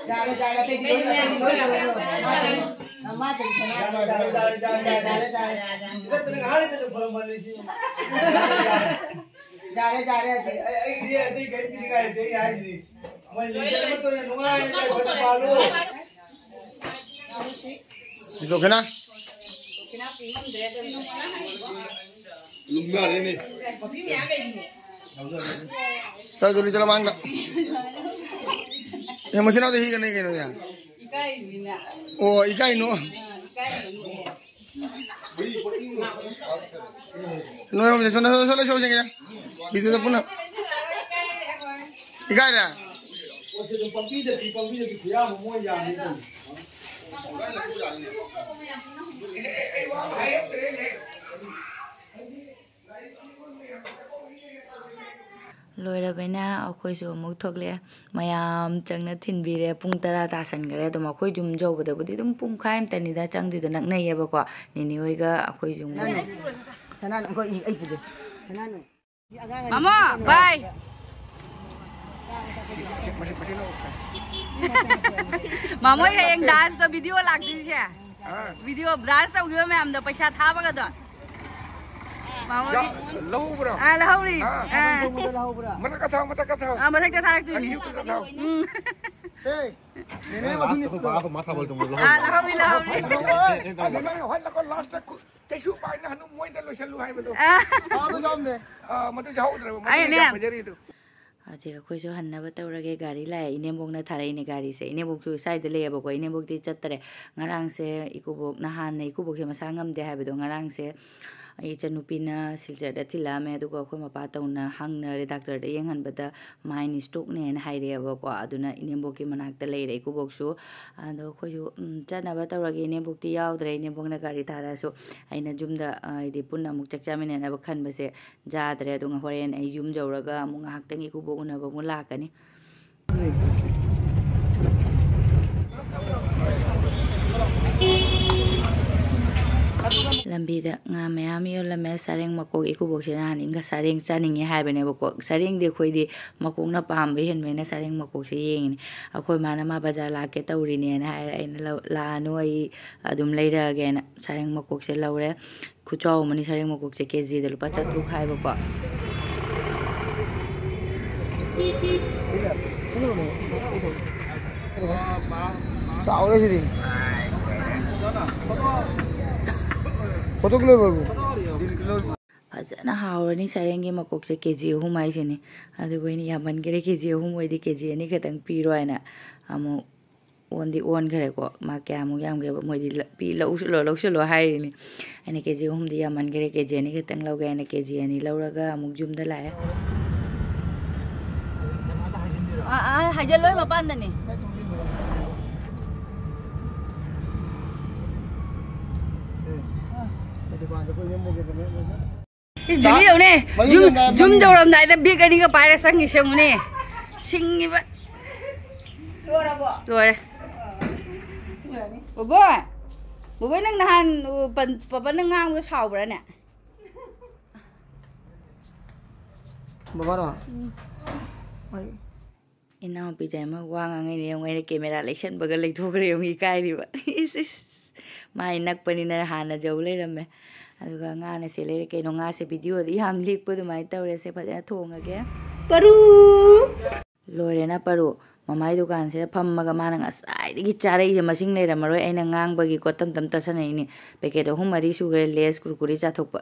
ꯌꯥꯔꯦ, ꯌꯥꯔꯦ, ꯑꯇꯩꯗꯤ ꯂꯣꯏ, ꯑꯇꯩꯗꯤ ꯂꯣꯏ, ꯂꯣꯏ, ꯂꯣꯏ꯫ ꯃꯥ ꯇꯧ-, ꯃꯥ ꯇꯧꯁꯅꯥ꯫ ꯌꯥꯔꯦ, ꯌꯥꯔꯦ, ꯌꯥꯔꯦ, ꯌꯥꯔꯦ, ꯌꯥꯔꯦ꯫ ꯌꯥꯔꯦ, ꯌꯥꯔꯦ, ꯌꯥꯔꯦ꯫ ꯏꯊꯟꯇꯅ ꯉꯥꯏꯍꯥꯛ ꯂꯩꯇꯅ ꯈꯨꯔꯨꯝꯕꯅꯤ ꯁꯤ꯫ ꯌꯥꯔꯦ, ꯌꯥꯔꯦ, ꯑꯗꯨꯗꯤ꯫ ꯑꯩ, ꯑꯩꯒꯤꯗꯤ ꯑꯇꯩ ꯀꯔꯤꯝ ꯄꯤꯅꯤꯡꯉꯥꯏ ꯂꯩꯇꯦ, ꯑꯩ ꯍꯥꯏꯁꯤꯅꯤ꯫ ꯃꯣꯏ ꯂꯤꯡꯖꯦꯜ ꯑꯃꯠꯇ ꯑꯣꯏꯅ ꯅꯨꯡꯉꯥꯏꯅ ꯌꯥꯏꯐꯅ ꯄꯥꯜꯂꯨ꯫ ꯗꯣꯈꯤꯅꯥ? ꯂꯨꯝꯅꯔꯦꯅꯦ꯫ ꯆꯠꯂꯣ, ꯖꯣꯂꯤ, ꯆꯠꯂꯣ ꯃꯥꯡꯗ꯫ ꯑꯦ, ꯃꯆꯤꯟ ꯃꯅꯥꯎꯗ ꯍꯤꯒꯅꯤ ꯀꯩꯅꯣ ꯌꯥ꯫ ꯏꯀꯥꯏꯔꯤꯃꯤꯅ꯫ ꯑꯣ, ꯏꯀꯥꯏꯅꯣ꯫ ꯑꯥ, ꯏꯀꯥꯏꯔꯤꯃꯤꯅ꯫ ꯅꯣꯏ ꯑꯍꯨꯝꯁꯦ ꯁꯣꯝꯗ, ꯁꯣꯝꯗ, ꯁꯣꯝꯗ ꯆꯪꯉꯦ꯫ ꯕꯤꯗꯨꯗ ꯄꯨꯟꯅ꯫ ꯏꯀꯥꯏꯔꯦ? ꯄꯥꯝꯕꯤꯗꯗꯤ, ꯄꯥꯝꯕꯤꯗꯗꯤ ꯈꯨꯌꯥꯝ ꯑꯃ ꯃꯣꯏ ꯌꯥꯝꯃꯤ ꯀꯩꯅꯣ꯫ ꯂꯣꯏꯔꯕꯅꯤꯅ ꯑꯩꯈꯣꯏꯁꯨ ꯑꯃꯨꯛ ꯊꯣꯛꯂꯛꯑꯦ꯫ ꯃꯌꯥꯝ ꯆꯪꯅ ꯊꯤꯟꯕꯤꯔꯦ꯫ ꯄꯨꯡ ꯇꯔꯥ ꯇꯥꯁꯟꯈ꯭ꯔꯦ꯫ ꯑꯗꯨꯝ ꯑꯩꯈꯣꯏ ꯌꯨꯝ ꯌꯧꯕꯗꯕꯨꯗꯤ ꯑꯗꯨꯝ ꯄꯨꯡꯈꯥꯏ ꯑꯃꯇꯅꯤꯗ ꯆꯪꯗꯣꯏꯗꯣ, ꯅꯛꯅꯩꯌꯦꯕꯀꯣ꯫ ꯅꯦꯅꯦ ꯍꯣꯏꯒ ꯑꯩꯈꯣꯏ ꯌꯨꯝꯒ꯫ ꯁꯅꯥꯅꯨ, ꯑꯩꯈꯣꯏ, ꯑꯩ ꯄꯨꯒꯦ꯫ ꯁꯅꯥꯅꯨ꯫ ꯃꯥꯃꯣ, ꯕꯥꯏ꯫ ꯃꯥꯃꯣ, ꯍꯌꯦꯡ dance ꯇꯣ video ꯂꯥꯛꯇꯣꯏꯁꯦ꯫ ꯑꯥ꯫ Video dance ꯇꯧꯈꯤꯕ ꯃꯌꯥꯝꯗꯣ ꯄꯩꯁꯥ ꯊꯥꯕꯒꯗꯣ꯫ ꯃꯥꯃꯣꯒꯤ꯫ ꯂꯧꯍꯧꯕ꯭ꯔꯣ? ꯑꯥ, ꯂꯧꯍꯧꯔꯤ꯫ ꯑꯥ꯫ ꯑꯥ꯫ ꯃꯊꯛꯇ ꯊꯥꯎ, ꯃꯊꯛꯇ ꯊꯥꯎ꯫ ꯑꯥ, ꯃꯊꯛꯇ ꯊꯥꯔꯛꯇꯣꯏꯅꯤ꯫ ꯅꯪ YouTube ꯇ ꯊꯥꯎ꯫ ꯎꯝ꯫ ꯑꯦ, ꯅꯦꯅꯦ ꯃꯊꯪꯗꯤ ꯑꯩꯈꯣꯏ ꯕꯥ, ꯑꯩꯈꯣꯏ ꯃꯥ ꯊꯥꯕꯜ ꯆꯣꯡꯕꯗꯣ ꯑꯥ, ꯂꯧꯍꯧꯔꯦ꯫ ꯂꯧꯍꯧꯏ, ꯂꯧꯍꯧꯏ꯫ ꯑꯦ, ꯑꯦ, ꯑꯦ, ꯑꯗꯨ ꯅꯪ ꯍꯣꯏ ꯂꯥꯛꯀꯣ, ꯂꯥꯁꯇ ꯈꯨ-, ꯆꯩꯁꯨ ꯄꯥꯏꯅ ꯍꯅꯨ ꯃꯣꯏꯗ ꯂꯣꯏꯁꯜꯂꯨ ꯍꯥꯏꯕꯗꯣ꯫ ꯑꯥ꯫ ꯑꯥ, ꯑꯗꯨ ꯌꯥꯎꯔꯝꯗꯦ꯫ ꯑꯥ, ꯃꯗꯨ ꯌꯥꯎꯍꯧꯗ꯭ꯔꯕ, ꯃꯗꯨꯅꯤ ꯑꯩꯅꯦ꯫ ꯌꯥꯝ ꯐꯖꯔꯤꯗꯣ꯫ ꯍꯧꯖꯤꯛ ꯑꯩꯈꯣꯏꯁꯨ ꯍꯟꯅꯕ ꯇꯧꯔꯒꯦ꯫ ꯒꯥꯔꯤ ꯂꯥꯛꯑꯦ꯫ ꯏꯅꯦꯝꯕꯣꯛꯅ ꯊꯥꯔꯛꯏꯅꯦ ꯒꯥꯔꯤꯁꯦ꯫ ꯏꯅꯦꯝꯕꯣꯛꯁꯨ ꯁ꯭ꯋꯥꯏꯗ ꯂꯩꯌꯦꯕꯀꯣ꯫ ꯏꯅꯦꯝꯕꯣꯛꯇꯤ ꯆꯠꯇꯔꯦ꯫ ꯉꯔꯥꯡꯁꯦ ꯏꯀꯨꯕꯣꯛ, ꯅꯍꯥꯟꯅ ꯏꯀꯨꯕꯣꯛꯁꯦ ꯃꯁꯥ ꯉꯝꯗꯦ ꯍꯥꯏꯕꯗꯣ, ꯉꯔꯥꯡꯁꯦ ꯑꯩ ꯏꯆꯟꯅꯨꯄꯤꯅ ꯁꯤꯜꯆꯔꯗ ꯊꯤꯜꯂꯛꯑꯝꯃꯦ꯫ ꯑꯗꯨꯒ ꯑꯩꯈꯣꯏ ꯃꯄꯥ ꯇꯧꯅ ꯍꯪꯅꯔꯦ꯫ ꯗꯥꯛꯇꯔꯗ ꯌꯦꯡꯍꯟꯕꯗ ꯃꯥꯏꯟ ꯁ꯭ꯇꯣꯛꯅꯦꯅ ꯍꯥꯏꯔꯛꯑꯦꯕꯀꯣ꯫ ꯑꯗꯨꯅ ꯏꯅꯦꯝꯕꯣꯛꯀꯤ ꯃꯅꯥꯛꯇ ꯂꯩꯔꯦ ꯏꯀꯨꯕꯣꯛꯁꯨ꯫ ꯑꯗꯣ ꯑꯩꯈꯣꯏꯁꯨ, ꯎꯝ, ꯆꯠꯅꯕ ꯇꯧꯔꯒꯦ꯫ ꯏꯅꯦꯝꯕꯣꯛꯇꯤ ꯌꯥꯎꯗ꯭ꯔꯦ꯫ ꯏꯅꯦꯝꯕꯣꯛꯅ ꯒꯥꯔꯤ ꯊꯥꯔꯛꯑꯁꯨ ꯑꯩꯅ ꯌꯨꯝꯗ, ꯑ, ꯍꯥꯏꯗꯤ ꯄꯨꯟꯅ ꯑꯃꯨꯛ ꯆꯥꯛ ꯆꯥꯃꯤꯟꯅꯅꯕ ꯈꯟꯕꯁꯦ ꯌꯥꯗ꯭ꯔꯦ꯫ ꯑꯗꯨꯒ ꯍꯣꯔꯦꯟ ꯑꯩ ꯌꯨꯝ ꯌꯧꯔꯒ ꯑꯃꯨꯛ ꯉꯥꯏꯍꯥꯛꯇꯪ ꯏꯀꯨꯕꯣꯛ ꯎꯅꯕ ꯑꯃꯨꯛ ꯂꯥꯛꯀꯅꯤ꯫ ꯂꯝꯕꯤꯗ ꯉꯥ ꯃꯌꯥꯝ ꯌꯣꯜꯂꯝꯃꯦ꯫ ꯁꯔꯦꯡ ꯃꯀꯣꯛ, ꯏꯀꯨꯕꯣꯛꯁꯦ ꯅꯍꯥꯟ ꯏꯪꯒ ꯁꯔꯦꯡ ꯆꯥꯅꯤꯡꯉꯦ ꯍꯥꯏꯕꯅꯦꯕꯀꯣ꯫ ꯁꯔꯦꯡꯗꯤ ꯑꯩꯈꯣꯏꯗꯤ ꯃꯀꯣꯛꯅ ꯄꯥꯝꯕ ꯍꯦꯟꯕꯅꯤꯅ ꯁꯔꯦꯡ ꯃꯀꯣꯛꯁꯦ ꯌꯦꯡꯉꯤꯅꯦ꯫ ꯑꯩꯈꯣꯏ ꯃꯥꯅ ꯃꯥ ꯕꯖꯥꯔ ꯂꯥꯛꯀꯦ ꯇꯧꯔꯤꯅꯦꯅ ꯍꯥꯏꯔꯦ꯫ ꯑꯩꯅ ꯂꯧ-, "ꯂꯥꯛꯑꯅꯨ, ꯑꯩ ꯑꯗꯨꯝ ꯂꯩꯔꯛꯑꯒꯦꯅ" ꯁꯔꯦꯡ ꯃꯀꯣꯛꯁꯦ ꯂꯧꯔꯦ꯫ ꯈꯨꯆꯥꯎ ꯑꯃꯅꯤ ꯁꯔꯦꯡ ꯃꯀꯣꯛꯁꯦ, ꯀꯦ ꯖꯤꯗ ꯂꯨꯄꯥ ꯆꯥꯇ꯭ꯔꯨꯛ ꯍꯥꯏꯕꯀꯣ꯫ ꯆꯥꯎꯔꯦ ꯁꯤꯗꯤ꯫ ꯐꯖꯅ ꯍꯥꯎꯔꯅꯤ ꯁꯔꯦꯡꯒꯤ ꯃꯀꯣꯛꯁꯦ, ꯀꯦ ꯖꯤ ꯑꯍꯨꯝ ꯍꯥꯏꯁꯤꯅꯤ꯫ ꯑꯗꯨꯕꯨ ꯑꯩꯅ ꯌꯥꯝꯃꯟꯈꯔꯦ, ꯀꯦ ꯖꯤ ꯑꯍꯨꯝ ꯑꯣꯏꯗꯤ ꯀꯦ ꯖꯤ ꯑꯅꯤ ꯈꯛꯇꯪ ꯄꯤꯔꯣ ꯍꯥꯏꯅ ꯑꯃꯨꯛ ꯑꯣꯟꯗꯤ ꯑꯣꯟꯈ꯭ꯔꯦꯀꯣ꯫ ꯃꯥ ꯀꯌꯥꯃꯨꯛ ꯌꯥꯝꯒꯦꯕ? ꯃꯣꯏꯗꯤ ꯂ-, ꯄꯤ-, ꯂꯧꯁꯤꯜꯂꯣ, ꯂꯧꯁꯤꯜꯂꯣ ꯍꯥꯏꯔꯤꯅꯤ꯫ ꯑꯩꯅ ꯀꯦ ꯖꯤ ꯑꯍꯨꯝꯗꯤ ꯌꯥꯝꯃꯟꯈ꯭ꯔꯦ, ꯀꯦ ꯖꯤ ꯑꯅꯤ ꯈꯛꯇꯪ ꯂꯧꯒꯦ ꯍꯥꯏꯅ ꯀꯦ ꯖꯤ ꯑꯅꯤ ꯂꯧꯔꯒ ꯑꯃꯨꯛ ꯌꯨꯝꯗ ꯂꯥꯛꯑꯦ꯫ ꯑꯥ, ꯑꯥ, ꯍꯥꯏꯖꯤꯜꯂꯣꯏ ꯃꯄꯥꯟꯗꯅꯤ꯫ ꯏꯁ, ꯖꯨꯂꯤ ꯌꯦꯡꯉꯨꯅꯦ꯫ ꯃꯌꯨꯝ ꯌꯨꯝ, ꯌꯧꯔꯝꯗꯥꯏ ꯌꯨꯝ ꯃꯌꯨꯝ ꯌꯧꯔꯝꯗꯥꯏꯗ ꯕꯦꯛ ꯑꯅꯤꯒ ꯄꯥꯏꯔ ꯆꯪꯉꯤꯁꯦ ꯌꯦꯡꯉꯨꯅꯦ꯫ ꯁꯤꯡꯉꯤꯕ꯫ ꯂꯣꯏꯔꯦ꯫ ꯕꯣꯕꯣꯏ, ꯕꯣꯕꯣꯏ, ꯅꯪ ꯅꯍꯥꯟ, ꯎ, ꯄꯟ-, ꯄꯥꯄꯟꯅ ꯉꯥꯡꯕꯗꯣ ꯁꯥꯎꯕ꯭ꯔꯥꯅꯦ? ꯕꯕꯥꯔꯣ? ꯎꯝ꯫ ꯍꯣꯏ꯫ ꯏꯅꯥꯎꯄꯤꯁꯦ ꯑꯃ ꯋꯥ ꯉꯥꯡꯉꯩꯅꯦ ꯌꯦꯡꯉꯨ, ꯑꯩꯅ ꯀꯦꯃꯦꯔꯥ ꯂꯩꯁꯟꯕꯒ ꯂꯩꯊꯣꯛꯈ꯭ꯔꯦ ꯌꯦꯡꯉꯨ, ꯏꯀꯥꯏꯔꯤꯕ꯫ ꯏꯁ, ꯏꯁ꯫ ꯃꯥꯏ ꯅꯛꯄꯅꯤꯅ ꯍꯥꯟꯅ ꯌꯧ ꯂꯩꯔꯝꯃꯦ꯫ ꯑꯗꯨꯒ ꯉꯥꯅ ꯁꯤ ꯂꯩꯔꯦ꯫ ꯀꯩꯅꯣ, ꯉꯥꯁꯦ ꯚꯤꯗꯤꯑꯣꯗ ꯌꯥꯝ ꯂꯤꯛꯄ ꯑꯗꯨꯃꯥꯏꯅ ꯇꯧꯔꯦ꯫ ꯁꯦ ꯐꯖꯅ ꯊꯣꯡꯉꯒꯦ꯫ ꯄꯔꯨ! ꯂꯣꯏꯔꯦꯅ ꯄꯔꯨ꯫ ꯃꯃꯥꯏ ꯗꯨꯀꯥꯟꯁꯤꯗ ꯐꯝꯃꯒ ꯃꯥꯅ ꯉꯁꯥꯏꯗꯒꯤ ꯆꯥꯔꯛꯏꯁꯦ ꯃꯁꯤꯡ ꯂꯩꯔꯝꯃꯔꯣꯏ꯫ ꯑꯩꯅ ꯉꯥꯡꯕꯒꯤꯀꯣ ꯇꯞ ꯇꯞ ꯆꯥꯁꯤꯟꯅꯩꯅꯤ꯫ ꯄꯦꯀꯦꯠ ꯑꯍꯨꯝ ꯃꯔꯤ ꯁꯨꯈ꯭ꯔꯦ ꯂꯦꯁ ꯀꯨꯔꯀꯨꯔꯤ ꯆꯥꯊꯣꯛꯄ꯫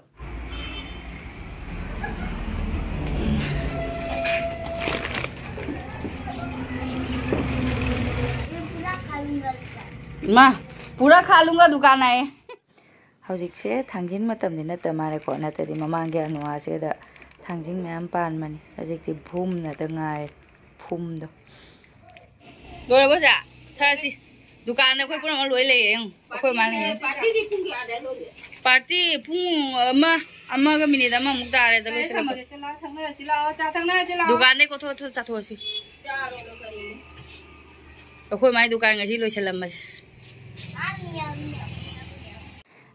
ꯃꯥ, ꯄꯨꯔꯥ ꯈꯥ ꯂꯨꯡꯒ ꯗꯨꯀꯥꯟ ꯍꯥꯏꯌꯦ꯫ ꯍꯧꯖꯤꯛꯁꯦ ꯊꯥꯡꯖꯤꯡ ꯃꯇꯝꯗꯤ ꯅꯠꯇ ꯃꯥꯜꯂꯦꯀꯣ, ꯅꯠꯇ꯭ꯔꯗꯤ ꯃꯃꯥꯡꯒꯤ ꯑꯅꯨꯋꯥꯁꯤꯗ ꯊꯥꯡꯖꯤꯡ ꯃꯌꯥꯝ ꯄꯥꯟꯕꯅꯤ꯫ ꯍꯧꯖꯤꯛꯇꯤ ꯐꯨꯝꯅꯗ ꯉꯥꯏꯔꯦ, ꯐꯨꯝꯗꯣ꯫ ꯂꯣꯏꯔꯕꯣ ꯆꯥ? ꯊꯛꯑꯁꯤ꯫ ꯗꯨꯀꯥꯟꯗ ꯑꯩꯈꯣꯏ ꯄꯨꯝꯅꯃꯛ ꯂꯣꯏ ꯂꯩꯔꯦ, ꯌꯦꯡꯉꯨ꯫ ꯑꯩꯈꯣꯏ ꯃꯥꯅ ꯌꯦꯡꯉꯨ꯫ ꯄꯥꯔꯇꯤꯗꯤ ꯄꯨꯡ ꯀꯌꯥꯗ ꯂꯣꯏꯒꯦ? ꯄꯥꯔꯇꯤ ꯄꯨꯡ ꯑꯃ, ꯑꯃꯒ ꯃꯤꯅꯤꯠ ꯑꯃꯃꯨꯛ ꯇꯥꯔꯦꯗ ꯂꯣꯏꯁꯤꯜꯂꯛꯄ꯫ ꯊꯝꯃꯒꯦ, ꯆꯥ ꯊꯛꯅꯔꯁꯤ ꯂꯥꯛꯑꯣ, ꯆꯥ ꯊꯛꯅꯔꯁꯤ ꯂꯥꯛꯑꯣ꯫ ꯗꯨꯀꯥꯟꯗꯩ ꯀꯣꯊꯣꯛ ꯀꯣꯊꯣꯛ ꯆꯥꯊꯣꯛꯑꯁꯤ꯫ ꯆꯥꯔꯣ, ꯀꯔꯤꯅꯣ? ꯑꯩꯈꯣꯏ ꯃꯥꯏ ꯗꯨꯀꯥꯟ ꯉꯁꯤ ꯂꯣꯏꯁꯤꯜꯂꯝꯃꯁꯤ꯫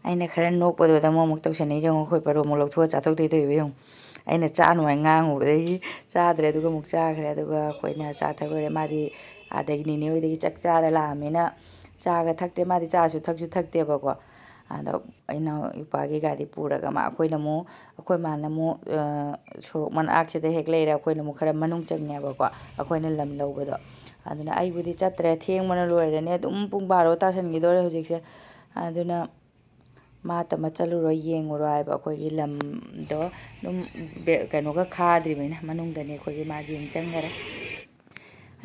ꯑꯩꯅ ꯈꯔ ꯅꯣꯛꯄꯗꯨꯗ ꯑꯃꯨꯛ ꯑꯃꯨꯛ ꯇꯧꯁꯟꯅꯩ ꯌꯦꯡꯉꯨ, ꯑꯩꯈꯣꯏ ꯄꯔꯣꯃꯨꯛ ꯂꯧꯊꯣꯛꯑ ꯆꯥꯊꯣꯛꯇꯣꯏ ꯇꯧꯏꯕ ꯌꯦꯡꯉꯨ꯫ ꯑꯩꯅ ꯆꯥꯅꯨ ꯍꯥꯏꯅ ꯉꯥꯡꯉꯨꯕꯗꯒꯤ ꯆꯥꯗ꯭ꯔꯦ, ꯑꯗꯨꯒ ꯑꯃꯨꯛ ꯆꯥꯈ꯭ꯔꯦ꯫ ꯑꯗꯨꯒ ꯑꯩꯈꯣꯏꯅ ꯆꯥ ꯊꯛ ꯂꯣꯏꯔꯦ꯫ ꯃꯥꯗꯤ ꯑꯥꯗꯒꯤ ꯅꯦꯅꯦ ꯍꯣꯏꯗꯒꯤ ꯆꯥꯛ ꯆꯥꯔ ꯂꯥꯛꯑꯃꯤꯅ ꯆꯥꯒ ꯊꯛꯇꯦ, ꯃꯥꯗꯤ ꯆꯥꯁꯨ ꯊꯛꯁꯨ ꯊꯛꯇꯦꯕꯀꯣ꯫ ꯑꯗꯣ ꯏꯅꯥꯎ ꯏꯄꯥꯒꯤ ꯒꯥꯔꯤ ꯄꯨꯔꯒ ꯃꯥ, ꯑꯩꯈꯣꯏꯅ ꯑꯃꯨꯛ, ꯑꯩꯈꯣꯏ ꯃꯥꯅ ꯑꯃꯨꯛ, ꯑ, ꯁꯣꯔꯣꯛ ꯃꯅꯥꯛꯁꯤꯗ ꯍꯦꯛ ꯂꯩꯔꯦ, ꯑꯩꯈꯣꯏꯅ ꯑꯃꯨꯛ ꯈꯔ ꯃꯅꯨꯡ ꯆꯪꯉꯦꯕꯀꯣ, ꯑꯩꯈꯣꯏꯅ ꯂꯝ ꯂꯧꯕꯗꯣ꯫ ꯑꯗꯨꯅ ꯑꯩꯕꯨꯗꯤ ꯆꯠꯇ꯭ꯔꯦ, ꯊꯦꯡꯕꯅ ꯂꯣꯏꯔꯅꯤ, ꯑꯗꯨꯝ ꯄꯨꯡ ꯕꯥꯔꯣ ꯇꯥꯁꯟꯈꯤꯗꯣꯔꯦ ꯍꯧꯖꯤꯛꯁꯦ꯫ ꯑꯗꯨꯅ ꯃꯥ ꯇꯃ ꯆꯠꯂꯨꯔꯣ, ꯌꯦꯡꯉꯨꯔꯣ ꯍꯥꯏꯕ ꯑꯩꯈꯣꯏꯒꯤ ꯂꯝꯗꯣ꯫ ꯑꯗꯨꯝ ꯕꯦ-, ꯀꯩꯅꯣꯒ ꯈꯥꯗ꯭ꯔꯤꯕꯅꯤꯅ ꯃꯅꯨꯡꯗꯅꯤ ꯑꯩꯈꯣꯏꯒꯤ ꯃꯥ ꯌꯦꯡ ꯆꯪꯈꯔꯦ꯫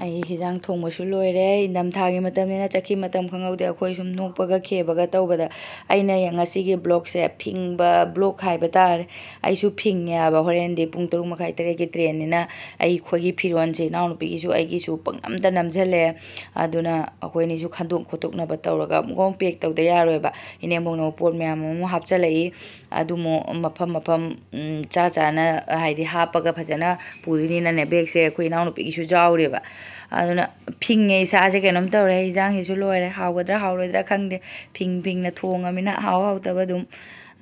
ꯑꯩ ꯍꯤꯟꯖꯥꯡ ꯊꯣꯡꯕꯁꯨ ꯂꯣꯏꯔꯦ꯫ ꯏꯪꯊꯝꯊꯥꯒꯤ ꯃꯇꯝꯅꯤꯅ ꯆꯠꯈꯤ ꯃꯇꯝ ꯈꯪꯍꯧꯗꯦ꯫ ꯑꯩꯈꯣꯏ ꯁꯨꯝ ꯅꯣꯛꯄꯒ ꯈꯦꯕꯒ ꯇꯧꯕꯗ ꯑꯩꯅ ꯉꯁꯤꯒꯤ vlogꯁꯦ ꯐꯤꯡꯕ vlog ꯍꯥꯏꯕ ꯇꯥꯔꯦ꯫ ꯑꯩꯁꯨ ꯐꯤꯡꯉꯦ ꯍꯥꯏꯕ꯫ ꯍꯣꯔꯦꯟꯗꯤ ꯄꯨꯡ ꯇꯔꯨꯛ ꯃꯈꯥꯏ ꯇꯔꯦꯠꯀꯤ trainꯅꯤꯅ ꯑꯩꯈꯣꯏꯒꯤ ꯐꯤꯔꯣꯟꯁꯦ ꯏꯅꯥꯎꯅꯨꯄꯤꯒꯤꯁꯨ ꯑꯩꯒꯤꯁꯨ ꯄꯪꯅꯝꯗ ꯅꯝꯁꯤꯜꯂꯦ꯫ ꯑꯗꯨꯅ ꯑꯩꯈꯣꯏ ꯑꯅꯤꯁꯨ ꯈꯟꯗꯣꯛ ꯈꯣꯠꯇꯣꯛꯅꯕ ꯇꯧꯔꯒ ꯑꯃꯨꯛ ꯑꯃꯨꯛ pack ꯇꯧꯗ ꯌꯥꯔꯣꯏꯕ꯫ ꯏꯅꯦꯝꯕꯣꯛꯅ ꯑꯃꯨꯛ ꯄꯣꯠ ꯃꯌꯥꯝ ꯑꯃ ꯍꯥꯞꯆꯤꯜꯂꯛꯏ꯫ ꯑꯗꯨꯃꯨꯛ ꯃꯐꯝ ꯃꯐꯝ, ꯎꯝ, ꯆꯥ ꯆꯥꯅ ꯍꯥꯏꯗꯤ ꯍꯥꯞꯄꯒ ꯐꯖꯅ ꯄꯨꯗꯣꯏꯅꯤꯅꯅꯦ, bagꯁꯦ ꯑꯩꯈꯣꯏ ꯏꯅꯥꯎꯅꯨꯄꯤꯒꯤꯁꯨ ꯌꯥꯎꯔꯦꯕ꯫ ꯑꯗꯨꯅ ꯐꯤꯡꯉꯦ, ꯏꯁꯥꯁꯦ ꯀꯩꯅꯣꯝ ꯇꯧꯔꯦ꯫ ꯏꯟꯖꯥꯡꯁꯤꯁꯨ ꯂꯣꯏꯔꯦ, ꯍꯥꯎꯒꯗ꯭ꯔꯥ ꯍꯥꯎꯔꯣꯏꯗ꯭ꯔꯥ ꯈꯪꯗꯦ꯫ ꯐꯤꯡ ꯐꯤꯡꯅ ꯊꯣꯡꯉꯃꯤꯅ ꯍꯥꯎ ꯍꯥꯎꯇꯕ ꯑꯗꯨꯝ,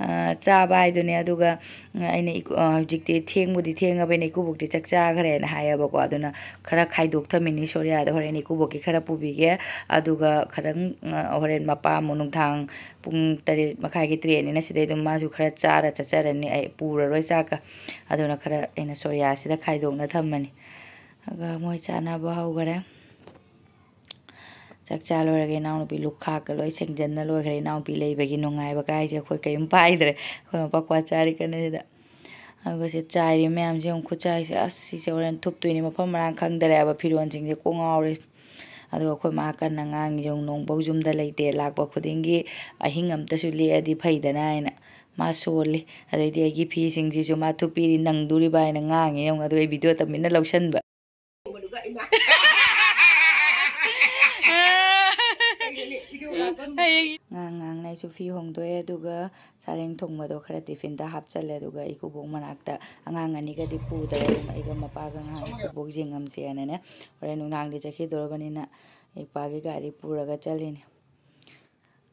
ꯑ, ꯆꯥꯕ ꯍꯥꯏꯗꯨꯅꯦ꯫ ꯑꯗꯨꯒ ꯑꯩꯅ ꯏꯀꯨ-, ꯑ, ꯍꯧꯖꯤꯛꯇꯤ ꯊꯦꯡꯕꯨꯗꯤ ꯊꯦꯡꯉꯕꯅꯤꯅ ꯏꯀꯨꯕꯣꯛꯇꯤ ꯆꯥꯛ ꯆꯥꯈ꯭ꯔꯦꯅ ꯍꯥꯏꯌꯦꯕꯀꯣ꯫ ꯑꯗꯨꯅ ꯈꯔ ꯈꯥꯏꯗꯣꯛ ꯊꯝꯃꯤꯅꯤ ꯁꯣꯔꯤꯌꯥꯗ, ꯍꯣꯔꯦꯟ ꯏꯀꯨꯕꯣꯛꯀꯤ ꯈꯔ ꯄꯨꯕꯤꯒꯦ꯫ ꯑꯗꯨꯒ ꯈꯔꯪ, ꯑ, ꯍꯣꯔꯦꯟ ꯃꯄꯥ ꯑꯃꯨꯛ ꯅꯨꯡꯗꯥꯡ ꯄꯨꯡ ꯇꯔꯦꯠ ꯃꯈꯥꯏꯒꯤ trainꯅꯤꯅ ꯁꯤꯗꯩ ꯑꯗꯨꯝ ꯃꯥꯁꯨ ꯈꯔ ꯆꯥꯔ ꯆꯠꯆꯔꯅꯤ꯫ ꯑꯩ ꯄꯨꯔꯔꯣꯏ ꯆꯥꯛꯀ꯫ ꯑꯗꯨꯅ ꯈꯔ ꯑꯩꯅ ꯁꯣꯔꯤꯌꯥꯁꯤꯗ ꯈꯥꯏꯗꯣꯛꯅ ꯊꯝꯃꯅꯤ꯫ ꯑꯗꯨꯒ ꯃꯣꯏ ꯆꯥꯅꯕ ꯍꯧꯈꯔꯦ꯫ ꯆꯥꯛ ꯆꯥ ꯂꯣꯏꯔꯒ ꯏꯅꯥꯎꯅꯨꯄꯤ ꯂꯨꯈꯥꯛꯀ ꯂꯣꯏ ꯁꯦꯡꯖꯟꯅ ꯂꯣꯏꯈ꯭ꯔꯦ꯫ ꯏꯅꯥꯎꯅꯨꯄꯤ ꯂꯩꯕꯒꯤ ꯅꯨꯡꯉꯥꯏꯕ ꯀꯥꯏꯁꯦ ꯑꯩꯈꯣꯏ ꯀꯔꯤꯝ ꯄꯥꯏꯗ꯭ꯔꯦ꯫ ꯑꯩꯈꯣꯏ ꯃꯄꯥ ꯀ꯭ꯋꯥ ꯆꯥꯔꯤ ꯀꯟꯅꯁꯤꯗ꯫ ꯑꯗꯨꯒ ꯁꯤ ꯆꯥꯏꯔꯤ ꯃꯌꯥꯝꯁꯦ ꯑꯃꯨꯛ ꯈꯨꯠꯁꯥꯏꯁꯦ꯫ ꯑꯁ ꯁꯤꯁꯦ ꯍꯣꯔꯦꯟ ꯊꯨꯞꯇꯣꯏꯅꯤ꯫ ꯃꯐꯝ ꯃꯔꯥꯡ ꯈꯪꯗꯔꯦꯕ꯫ ꯐꯤꯔꯣꯟꯁꯤꯡꯁꯦ ꯀꯣꯛ ꯉꯥꯎꯔꯦ꯫ ꯑꯗꯨꯒ ꯑꯩꯈꯣꯏ ꯃꯥ ꯀꯟꯅ ꯉꯥꯡꯉꯤ꯫ ꯌꯦꯡꯉꯨ, ꯅꯣꯡꯐꯧ ꯌꯨꯝꯗ ꯂꯩꯇꯦ꯫ ꯂꯥꯛꯄ ꯈꯨꯗꯤꯡꯒꯤ ꯑꯍꯤꯡ ꯑꯝꯇꯁꯨ ꯂꯦꯛꯑꯗꯤ ꯐꯩꯗꯅ ꯍꯥꯏꯅ꯫ ꯃꯥ ꯁꯣꯜꯂꯤ꯫ ꯑꯗꯩꯗꯤ ꯑꯩꯒꯤ ꯐꯤꯁꯤꯡꯁꯤꯁꯨ ꯃꯥ ꯊꯨꯞꯄꯤꯔꯤ, ꯅꯪꯗꯣꯔꯤꯕ ꯍꯥꯏꯅ ꯉꯥꯡꯉꯤ꯫ ꯌꯦꯡꯉꯨ, ꯑꯗꯨꯒ ꯑꯩ ꯚꯤꯗꯤꯑꯣ ꯇꯝꯃꯤꯟꯅ ꯂꯧꯁꯟꯕ꯫ ꯉꯥꯡ ꯉꯥꯡꯅ ꯑꯩꯁꯨ ꯐꯤ ꯍꯣꯡꯗꯣꯛꯑꯦ꯫ ꯑꯗꯨꯒ ꯆꯥꯔꯦꯡ ꯊꯣꯡꯕꯗꯣ ꯈꯔ ꯇꯤꯐꯤꯟꯗ ꯍꯥꯞꯆꯜꯂꯦ꯫ ꯑꯗꯨꯒ ꯏꯀꯨꯕꯣꯛ ꯃꯅꯥꯛꯇ, ꯑꯉꯥꯡ ꯑꯅꯤꯒꯗꯤ ꯄꯨꯗ꯭ꯔꯦ꯫ ꯑꯗꯨꯝ ꯑꯩꯒ ꯃꯄꯥꯒ ꯉꯥꯏꯍꯥꯛ ꯏꯀꯨꯕꯣꯛ ꯌꯦꯡꯉꯝꯁꯦꯅꯅꯦ꯫ ꯍꯣꯔꯦꯟ ꯅꯨꯡꯗꯥꯡꯗꯤ ꯆꯠꯈꯤꯗꯣꯔꯕꯅꯤꯅ ꯏꯄꯥꯒꯤ ꯒꯥꯔꯤ ꯄꯨꯔꯒ ꯆꯠꯂꯤꯅꯤ꯫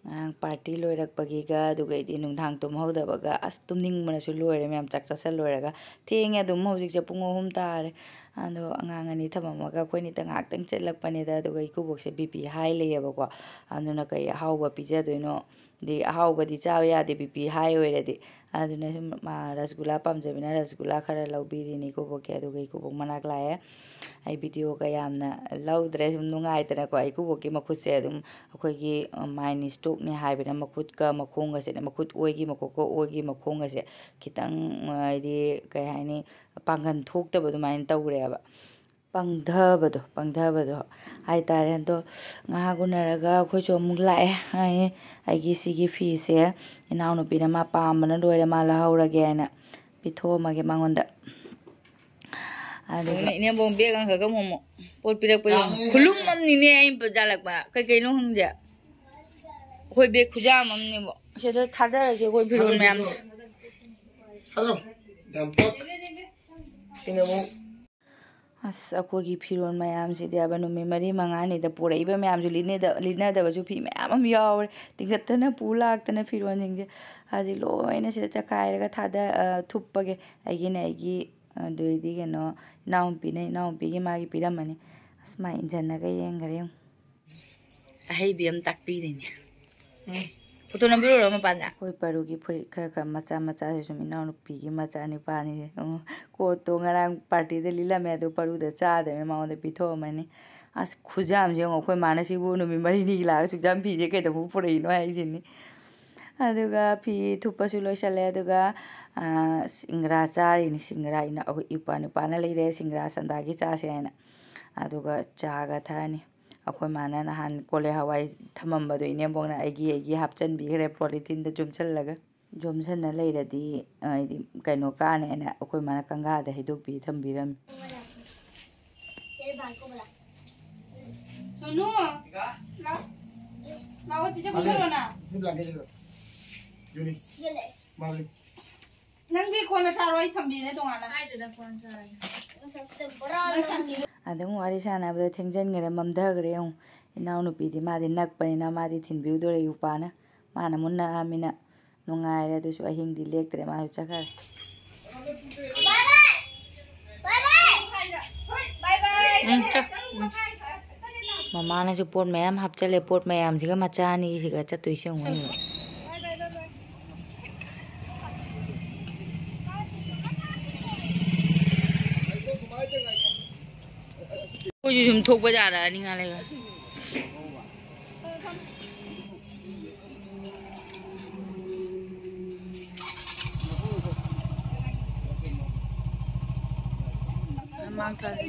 ꯉꯔꯥꯡ ꯄꯥꯔꯇꯤ ꯂꯣꯏꯔꯛꯄꯒꯤꯒ, ꯑꯗꯨꯒꯩꯗꯤ ꯅꯨꯡꯗꯥꯡ ꯇꯨꯝꯍꯧꯗꯕꯒ, ꯑꯁ, ꯇꯨꯝꯅꯤꯡꯕꯅꯁꯨ ꯂꯣꯏꯔꯦ ꯃꯌꯥꯝ꯫ ꯆꯥꯛ ꯆꯥꯁꯜ ꯂꯣꯏꯔꯒ ꯊꯦꯡꯉꯦ ꯑꯗꯨꯝ꯫ ꯍꯧꯖꯤꯛꯁꯦ ꯄꯨꯡ ꯑꯍꯨꯝ ꯇꯥꯔꯦ꯫ ꯑꯗꯣ ꯑꯉꯥꯡ ꯑꯅꯤ ꯊꯝꯃꯝꯃꯒ ꯑꯩꯈꯣꯏꯅꯤꯇ ꯉꯥꯏꯍꯥꯛꯇꯪ ꯆꯠꯂꯛꯄꯅꯤꯗ꯫ ꯑꯗꯨꯒ ꯏꯀꯨꯕꯣꯛꯁꯦ ꯕꯤ ꯄꯤ ꯍꯥꯏ ꯂꯩꯌꯦꯕꯀꯣ꯫ ꯑꯗꯨꯅ ꯀꯩ ꯑꯍꯥꯎꯕ ꯄꯤꯖꯗꯣꯏꯅꯣ? ꯑꯗꯩ ꯑꯍꯥꯎꯕꯗꯤ ꯆꯥꯕ ꯌꯥꯗꯦ, ꯕꯤ ꯄꯤ ꯍꯥꯏ ꯑꯣꯏꯔꯗꯤ꯫ ꯑꯗꯨꯅ ꯁꯨꯝ ꯃꯥ ꯔꯁꯒꯨꯂꯥ ꯄꯥꯝꯖꯕꯅꯤꯅ ꯔꯁꯒꯨꯂꯥ ꯈꯔ ꯂꯧꯕꯤꯔꯤꯅꯤ ꯏꯀꯨꯕꯣꯛꯀꯤ꯫ ꯑꯗꯨꯒ ꯏꯀꯨꯕꯣꯛ ꯃꯅꯥꯛ ꯂꯥꯛꯑꯦ꯫ ꯑꯩ ꯚꯤꯗꯤꯑꯣꯒ ꯌꯥꯝꯅ ꯂꯧꯗ꯭ꯔꯦ, ꯁꯨꯝ ꯅꯨꯡꯉꯥꯏꯇꯅꯀꯣ꯫ ꯏꯀꯨꯕꯣꯛꯀꯤ ꯃꯈꯨꯠꯁꯦ ꯑꯗꯨꯝ ꯑꯩꯈꯣꯏꯒꯤ, ꯑ, ꯃꯥꯏꯟ ꯏꯁꯇ꯭ꯔꯣꯛꯅꯦ ꯍꯥꯏꯕꯅ ꯃꯈꯨꯠꯀ ꯃꯈꯣꯡꯒꯁꯦ, ꯃꯈꯨꯠ ꯑꯣꯏꯒꯤ ꯃꯀꯣꯛꯀ ꯑꯣꯏꯒꯤ ꯃꯈꯣꯡꯒꯁꯦ ꯈꯤꯇꯪ, ꯑ, ꯍꯥꯏꯗꯤ, ꯀꯩ ꯍꯥꯏꯅꯤ, ꯄꯥꯡꯒꯜ ꯊꯣꯛꯇꯕ ꯑꯗꯨꯃꯥꯏꯅ ꯇꯧꯔꯦꯕ꯫ ꯄꯪꯊꯕꯗꯣ, ꯄꯪꯊꯕꯗꯣ ꯍꯥꯏꯇꯥꯔꯦ꯫ ꯑꯗꯣ ꯉꯥꯏꯍꯥꯛ ꯎꯅꯔꯒ ꯑꯩꯈꯣꯏꯁꯨ ꯑꯃꯨꯛ ꯂꯥꯛꯑꯦ꯫ ꯑꯩ, ꯑꯩꯒꯤ ꯁꯤꯒꯤ ꯐꯤꯁꯦ ꯏꯅꯥꯎꯅꯨꯄꯤꯅ ꯃꯥ ꯄꯥꯝꯕꯅ ꯂꯣꯏꯔꯦ, ꯃꯥ ꯂꯧꯍꯧꯔꯒꯦ ꯍꯥꯏꯅ ꯄꯤꯊꯣꯛꯑꯝꯃꯒꯦ ꯃꯉꯣꯟꯗ꯫ ꯑꯗꯨꯒ ꯏꯅꯦꯝꯕꯣꯛ ꯕꯦꯒ ꯑꯃꯈꯛꯀ ꯃꯣꯃꯣ ꯄꯣꯠ ꯄꯤꯔꯛꯄ ꯌꯦꯡꯉꯣ꯫ ꯌꯥꯝꯃꯦ꯫ ꯈꯨꯂꯨꯝ ꯑꯃꯅꯤꯅꯦ ꯑꯩꯅ ꯖꯥꯠꯂꯛꯄ꯫ ꯀꯩ ꯀꯩꯅꯣ ꯈꯪꯗꯦ꯫ ꯑꯩꯈꯣꯏ ꯕꯦꯒ ꯈꯨꯌꯥꯝ ꯑꯃꯅꯦꯕꯣ꯫ ꯁꯤꯗ ꯊꯥꯗꯔꯁꯦ ꯑꯩꯈꯣꯏ ꯐꯤꯔꯣꯜ ꯃꯌꯥꯝꯁꯦ꯫ ꯊꯥꯗꯔꯣ꯫ ꯌꯥꯝ ꯄꯛ-, ꯁꯤꯅ ꯑꯃꯨꯛ ꯑꯁ, ꯑꯩꯈꯣꯏꯒꯤ ꯐꯤꯔꯣꯜ ꯃꯌꯥꯝꯁꯤꯗꯤ ꯍꯥꯏꯕ, ꯅꯨꯃꯤꯠ ꯃꯔꯤ ꯃꯉꯥꯅꯤꯗ ꯄꯨꯔꯛꯏꯕ ꯃꯌꯥꯝꯁꯨ ꯂꯤꯠꯅꯗ-, ꯂꯤꯠꯅꯗꯕꯁꯨ ꯐꯤ ꯃꯌꯥꯝ ꯑꯃ ꯌꯥꯎꯔꯦ꯫ ꯇꯤꯡꯈꯠꯇꯅ ꯄꯨ ꯂꯥꯛꯇꯅ ꯐꯤꯔꯣꯜꯁꯤꯡꯁꯦ꯫ ꯍꯧꯖꯤꯛ ꯂꯣꯏꯅ ꯁꯤꯗ ꯆꯈꯥꯏꯔꯒ ꯊꯥꯗ-, ꯑ, ꯊꯨꯞꯄꯒꯦ꯫ ꯑꯩꯒꯤꯅ ꯑꯩꯒꯤ, ꯑꯗꯨꯏꯗꯤ ꯀꯩꯅꯣ, ꯏꯅꯥꯎꯅꯨꯄꯤꯅ ꯏꯅꯥꯎꯅꯨꯄꯤꯒꯤ ꯃꯥꯒꯤ ꯄꯤꯔꯝꯃꯅꯤ꯫ ꯑꯁ, ꯃꯥ ꯏꯟꯖꯟꯅꯒ ꯌꯦꯡꯈ꯭ꯔꯦ ꯌꯦꯡꯉꯨ꯫ ꯑꯍꯩꯕꯤ ꯑꯃ ꯇꯥꯛꯄꯤꯔꯤꯅꯦ꯫ ꯎꯝ꯫ ꯐꯣꯇꯣ ꯅꯝꯕꯤꯔꯨꯔꯣ ꯃꯄꯥꯟꯗ? ꯑꯩꯈꯣꯏ ꯄꯔꯨꯒꯤ ꯐꯨꯔꯤꯠ ꯈꯔ ꯈꯔ ꯃꯆꯥ ꯃꯆꯥꯁꯦ ꯁꯨꯝ ꯏꯅꯥꯎꯅꯨꯄꯤꯒꯤ ꯃꯆꯥ ꯅꯤꯄꯥꯅꯤ꯫ ꯎꯝ, ꯀꯣꯠꯇꯣ ꯉꯔꯥꯡ ꯄꯥꯔꯇꯤꯗ ꯂꯤꯠꯂꯝꯃꯦ, ꯑꯗꯨ ꯄꯔꯨꯗ ꯆꯥꯗꯕꯅꯤꯅ ꯃꯉꯣꯟꯗ ꯄꯤꯊꯣꯛꯑꯝꯃꯅꯤ꯫ ꯑꯁ, ꯈꯨꯖꯥꯝꯁꯦ ꯌꯦꯡꯉꯣ, ꯑꯩꯈꯣꯏ ꯃꯥꯅ ꯁꯤꯕꯨ ꯅꯨꯃꯤꯠ ꯃꯔꯤꯅꯤꯒꯤ ꯂꯥꯛꯑꯒ ꯁꯨꯛꯖꯥꯝ ꯐꯤꯁꯦ ꯀꯩꯗꯧꯕ ꯄꯨꯔꯛꯏꯅꯣ ꯍꯥꯏꯁꯤꯅꯤ꯫ ꯑꯗꯨꯒ ꯐꯤ ꯊꯨꯞꯄꯁꯨ ꯂꯣꯏꯁꯜꯂꯦ꯫ ꯑꯗꯨꯒ, ꯑ, ꯁꯤꯡꯒꯔꯥ ꯆꯥꯔꯤꯅꯤ꯫ ꯁꯤꯡꯒꯔꯥ ꯏꯅ-, ꯑꯩꯈꯣꯏ ꯏꯄ꯭ꯋꯥ ꯅꯨꯄꯥꯅ ꯂꯩꯔꯦ, ꯁꯤꯡꯒꯔꯥ ꯁꯟꯗꯥꯒꯤ ꯆꯥꯁꯦ ꯍꯥꯏꯅ꯫ ꯑꯗꯨꯒ ꯆꯥꯒ ꯊꯛꯑꯅꯤ꯫ ꯑꯩꯈꯣꯏ ꯃꯥꯅ ꯅꯍꯥꯟ ꯀꯣꯂꯤ ꯍꯋꯥꯏ ꯊꯝꯃꯝꯕꯗꯣ ꯏꯅꯦꯝꯕꯣꯛꯅ ꯑꯩꯒꯤ, ꯑꯩꯒꯤ ꯍꯥꯞꯆꯟꯕꯤꯈ꯭ꯔꯦ ꯄꯣꯂꯤꯊꯤꯟꯗ ꯌꯣꯝꯁꯜꯂꯒ꯫ ꯌꯣꯝꯁꯟꯅ ꯂꯩꯔꯗꯤ, ꯍꯥꯏꯗꯤ, ꯀꯩꯅꯣ ꯀꯥꯅꯦꯅ ꯑꯩꯈꯣꯏ ꯃꯥꯅ ꯀꯪꯒꯥꯗ ꯍꯩꯗꯣꯛꯄꯤ ꯊꯝꯕꯤꯔꯝꯃꯤ꯫ ꯁꯣꯅꯨ, ꯂꯥꯛꯑꯣ, ꯂꯥꯛꯑꯣ, ꯆꯤꯆꯦ ꯄꯨꯊꯣꯔꯛꯑꯣ ꯅꯪ꯫ ꯅꯪꯗꯤ ꯀꯣꯟꯅ ꯆꯥꯔꯣ, ꯑꯩ ꯊꯝꯕꯤꯔꯦ ꯇꯣꯉꯥꯟꯅ꯫ ꯀꯥꯏꯗꯅ ꯀꯣꯟ ꯆꯥꯔꯒꯦ? ꯅꯪ ꯁꯥꯟꯇꯤ ꯑꯗꯨꯝ ꯋꯥꯔꯤ ꯁꯥꯟꯅꯕꯗ ꯊꯦꯡꯖꯤꯟꯈ꯭ꯔꯦ, ꯃꯝꯊꯈ꯭ꯔꯦ꯫ ꯌꯦꯡꯉꯨ, ꯏꯅꯥꯎꯅꯨꯄꯤꯗꯤ ꯃꯥꯗꯤ ꯅꯛꯄꯅꯤꯅ ꯃꯥꯗꯤ ꯊꯤꯟꯕꯤꯔꯨꯗꯣꯔꯦ ꯌꯨꯄꯥꯅ꯫ ꯃꯥꯅ ꯑꯃꯨꯛ ꯅꯛꯑꯃꯤꯅ ꯅꯨꯡꯉꯥꯏꯔꯦ꯫ ꯑꯗꯨꯁꯨ ꯑꯍꯤꯡꯗꯤ ꯂꯦꯛꯇ꯭ꯔꯦ, ꯃꯥꯁꯨ ꯆꯠꯈ꯭ꯔꯦ꯫ ꯎꯝ, ꯆꯣ꯫ ꯎꯝ꯫ ꯃꯃꯥꯅꯁꯨ ꯄꯣꯠ ꯃꯌꯥꯝ ꯍꯥꯞꯆꯜꯂꯦ꯫ ꯄꯣꯠ ꯃꯌꯥꯝꯁꯤꯒ ꯃꯆꯥ ꯑꯅꯤꯁꯤꯒ ꯆꯠꯇꯣꯏꯁꯦ ꯌꯦꯡꯉꯨ꯫ ꯑꯩꯈꯣꯏꯁꯨ ꯁꯨꯝ ꯊꯣꯛꯄ ꯌꯥꯔꯛꯑꯅꯤ ꯉꯥ ꯂꯩꯔ꯫ ꯃꯥꯡ ꯊꯥꯔꯦ꯫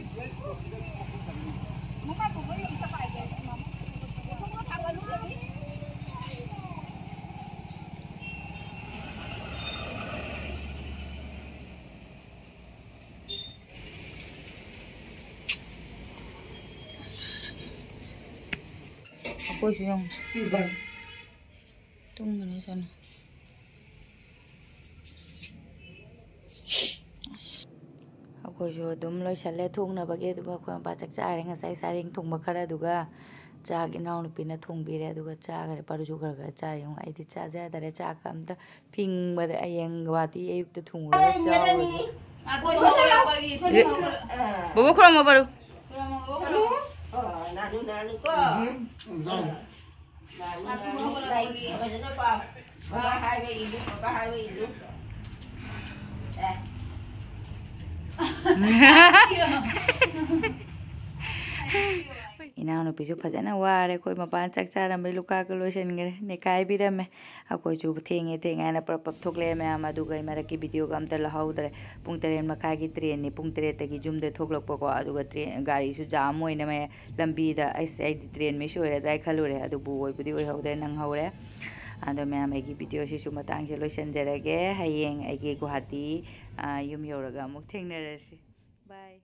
ꯑꯩꯈꯣꯏꯁꯨ ꯌꯦꯡꯉꯨ꯫ ꯇꯨꯝꯒꯅꯤ ꯁꯣꯅꯨ꯫ ꯑꯁ꯫ ꯑꯩꯈꯣꯏꯁꯨ ꯑꯗꯨꯝ ꯂꯣꯏꯁꯜꯂꯦ ꯊꯣꯡꯅꯕꯒꯤ꯫ ꯑꯗꯨꯒ ꯑꯩꯈꯣꯏ ꯃꯄꯥ ꯆꯥꯛ ꯆꯥꯔꯦ꯫ ꯉꯁꯥꯏ ꯆꯥꯔꯦꯡ ꯊꯣꯡꯕ ꯈꯔ, ꯑꯗꯨꯒ ꯆꯥꯛ ꯏꯅꯥꯎꯅꯨꯄꯤꯅ ꯊꯣꯡꯕꯤꯔꯦ꯫ ꯑꯗꯨꯒ ꯆꯥꯈꯔꯦ꯫ ꯄꯥꯔꯨꯁꯨ ꯈꯔ ꯈꯔ ꯆꯥꯔꯦ꯫ ꯌꯦꯡꯉꯨ, ꯑꯩꯗꯤ ꯆꯥꯖꯗꯔꯦ ꯆꯥꯛꯀ ꯑꯝꯇ꯫ ꯐꯤꯡꯕꯗ ꯍꯌꯦꯡ ꯒꯨꯍꯥꯇꯤ ꯑꯌꯨꯛꯇ ꯊꯨꯡꯉꯨꯔꯒ ꯆꯥꯎꯔꯒꯦ꯫ ꯕꯣꯕꯣ ꯈꯨꯔꯨꯝꯃꯣ ꯄꯥꯔꯨ꯫ ꯅꯥꯅꯨ, ꯅꯥꯅꯨ ꯀꯣ꯫ ꯎꯝ, ꯎꯝ, ꯎꯝ꯫ ꯅꯥꯅꯨ, ꯅꯥꯅꯨ ꯂꯥꯏ ꯐꯖꯅ ꯄꯥꯎ꯫ ꯕꯕꯥ ꯍꯥꯏꯕ ꯏꯜꯂꯨ, ꯕꯕꯥ ꯍꯥꯏꯕ ꯏꯜꯂꯨ꯫ ꯑꯦ꯫ ꯏꯅꯥꯎꯅꯨꯄꯤꯁꯨ ꯐꯖꯅ ꯋꯥꯔꯦ꯫ ꯑꯩꯈꯣꯏ ꯃꯄꯥꯟ ꯆꯥꯛ ꯆꯥꯔꯝꯕꯩ ꯂꯨꯈꯥꯛꯀ ꯂꯣꯏꯁꯤꯟꯈ꯭ꯔꯦ, ꯅꯩꯈꯥꯏꯕꯤꯔꯝꯃꯦ꯫ ꯑꯩꯈꯣꯏꯁꯨ ꯊꯦꯡꯉꯦ ꯊꯦꯡꯉꯦ ꯍꯥꯏꯅ ꯄ꯭ꯔꯞ ꯄ꯭ꯔꯞ ꯊꯣꯛꯂꯛꯑꯦ ꯃꯌꯥꯝ꯫ ꯑꯗꯨꯒ ꯑꯩ ꯃꯔꯛꯀꯤ ꯚꯤꯗꯤꯑꯣꯒ ꯑꯝꯇ ꯂꯧꯍꯧꯗ꯭ꯔꯦ꯫ ꯄꯨꯡ ꯇꯔꯦꯠ ꯃꯈꯥꯏꯒꯤ ꯇ꯭ꯔꯦꯟꯅꯤ, ꯄꯨꯡ ꯇꯔꯦꯠꯇꯒꯤ ꯌꯨꯝꯗꯩ ꯊꯣꯛꯂꯛꯄꯀꯣ꯫ ꯑꯗꯨꯒ ꯇ꯭ꯔꯦꯟ ꯒꯥꯔꯤꯁꯨ ꯖꯥꯝ ꯑꯣꯏꯅ ꯃꯌꯥꯝ ꯂꯝꯕꯤꯗ꯫ ꯑꯩꯁ, ꯑꯩꯗꯤ ꯇ꯭ꯔꯦꯟ ꯃꯤꯁ ꯑꯣꯏꯔꯗ꯭ꯔꯥ ꯈꯜꯂꯨꯔꯦ, ꯑꯗꯨꯕꯨ ꯑꯣꯏꯕꯨꯗꯤ ꯑꯣꯏꯍꯧꯗ꯭ꯔꯦ, ꯅꯪꯍꯧꯔꯦ꯫ ꯑꯗꯣ ꯃꯌꯥꯝ, ꯑꯩꯒꯤ ꯚꯤꯗꯤꯑꯣꯁꯤꯁꯨ ꯃꯇꯥꯡꯁꯦ ꯂꯣꯏꯁꯤꯟꯖꯔꯒꯦ꯫ ꯍꯌꯦꯡ ꯑꯩꯒꯤ ꯒꯨꯍꯥꯇꯤ, ꯑ, ꯌꯨꯝ ꯌꯧꯔꯒ ꯑꯃꯨꯛ ꯊꯦꯡꯅꯔꯁꯤ꯫ ꯕꯥꯏ꯫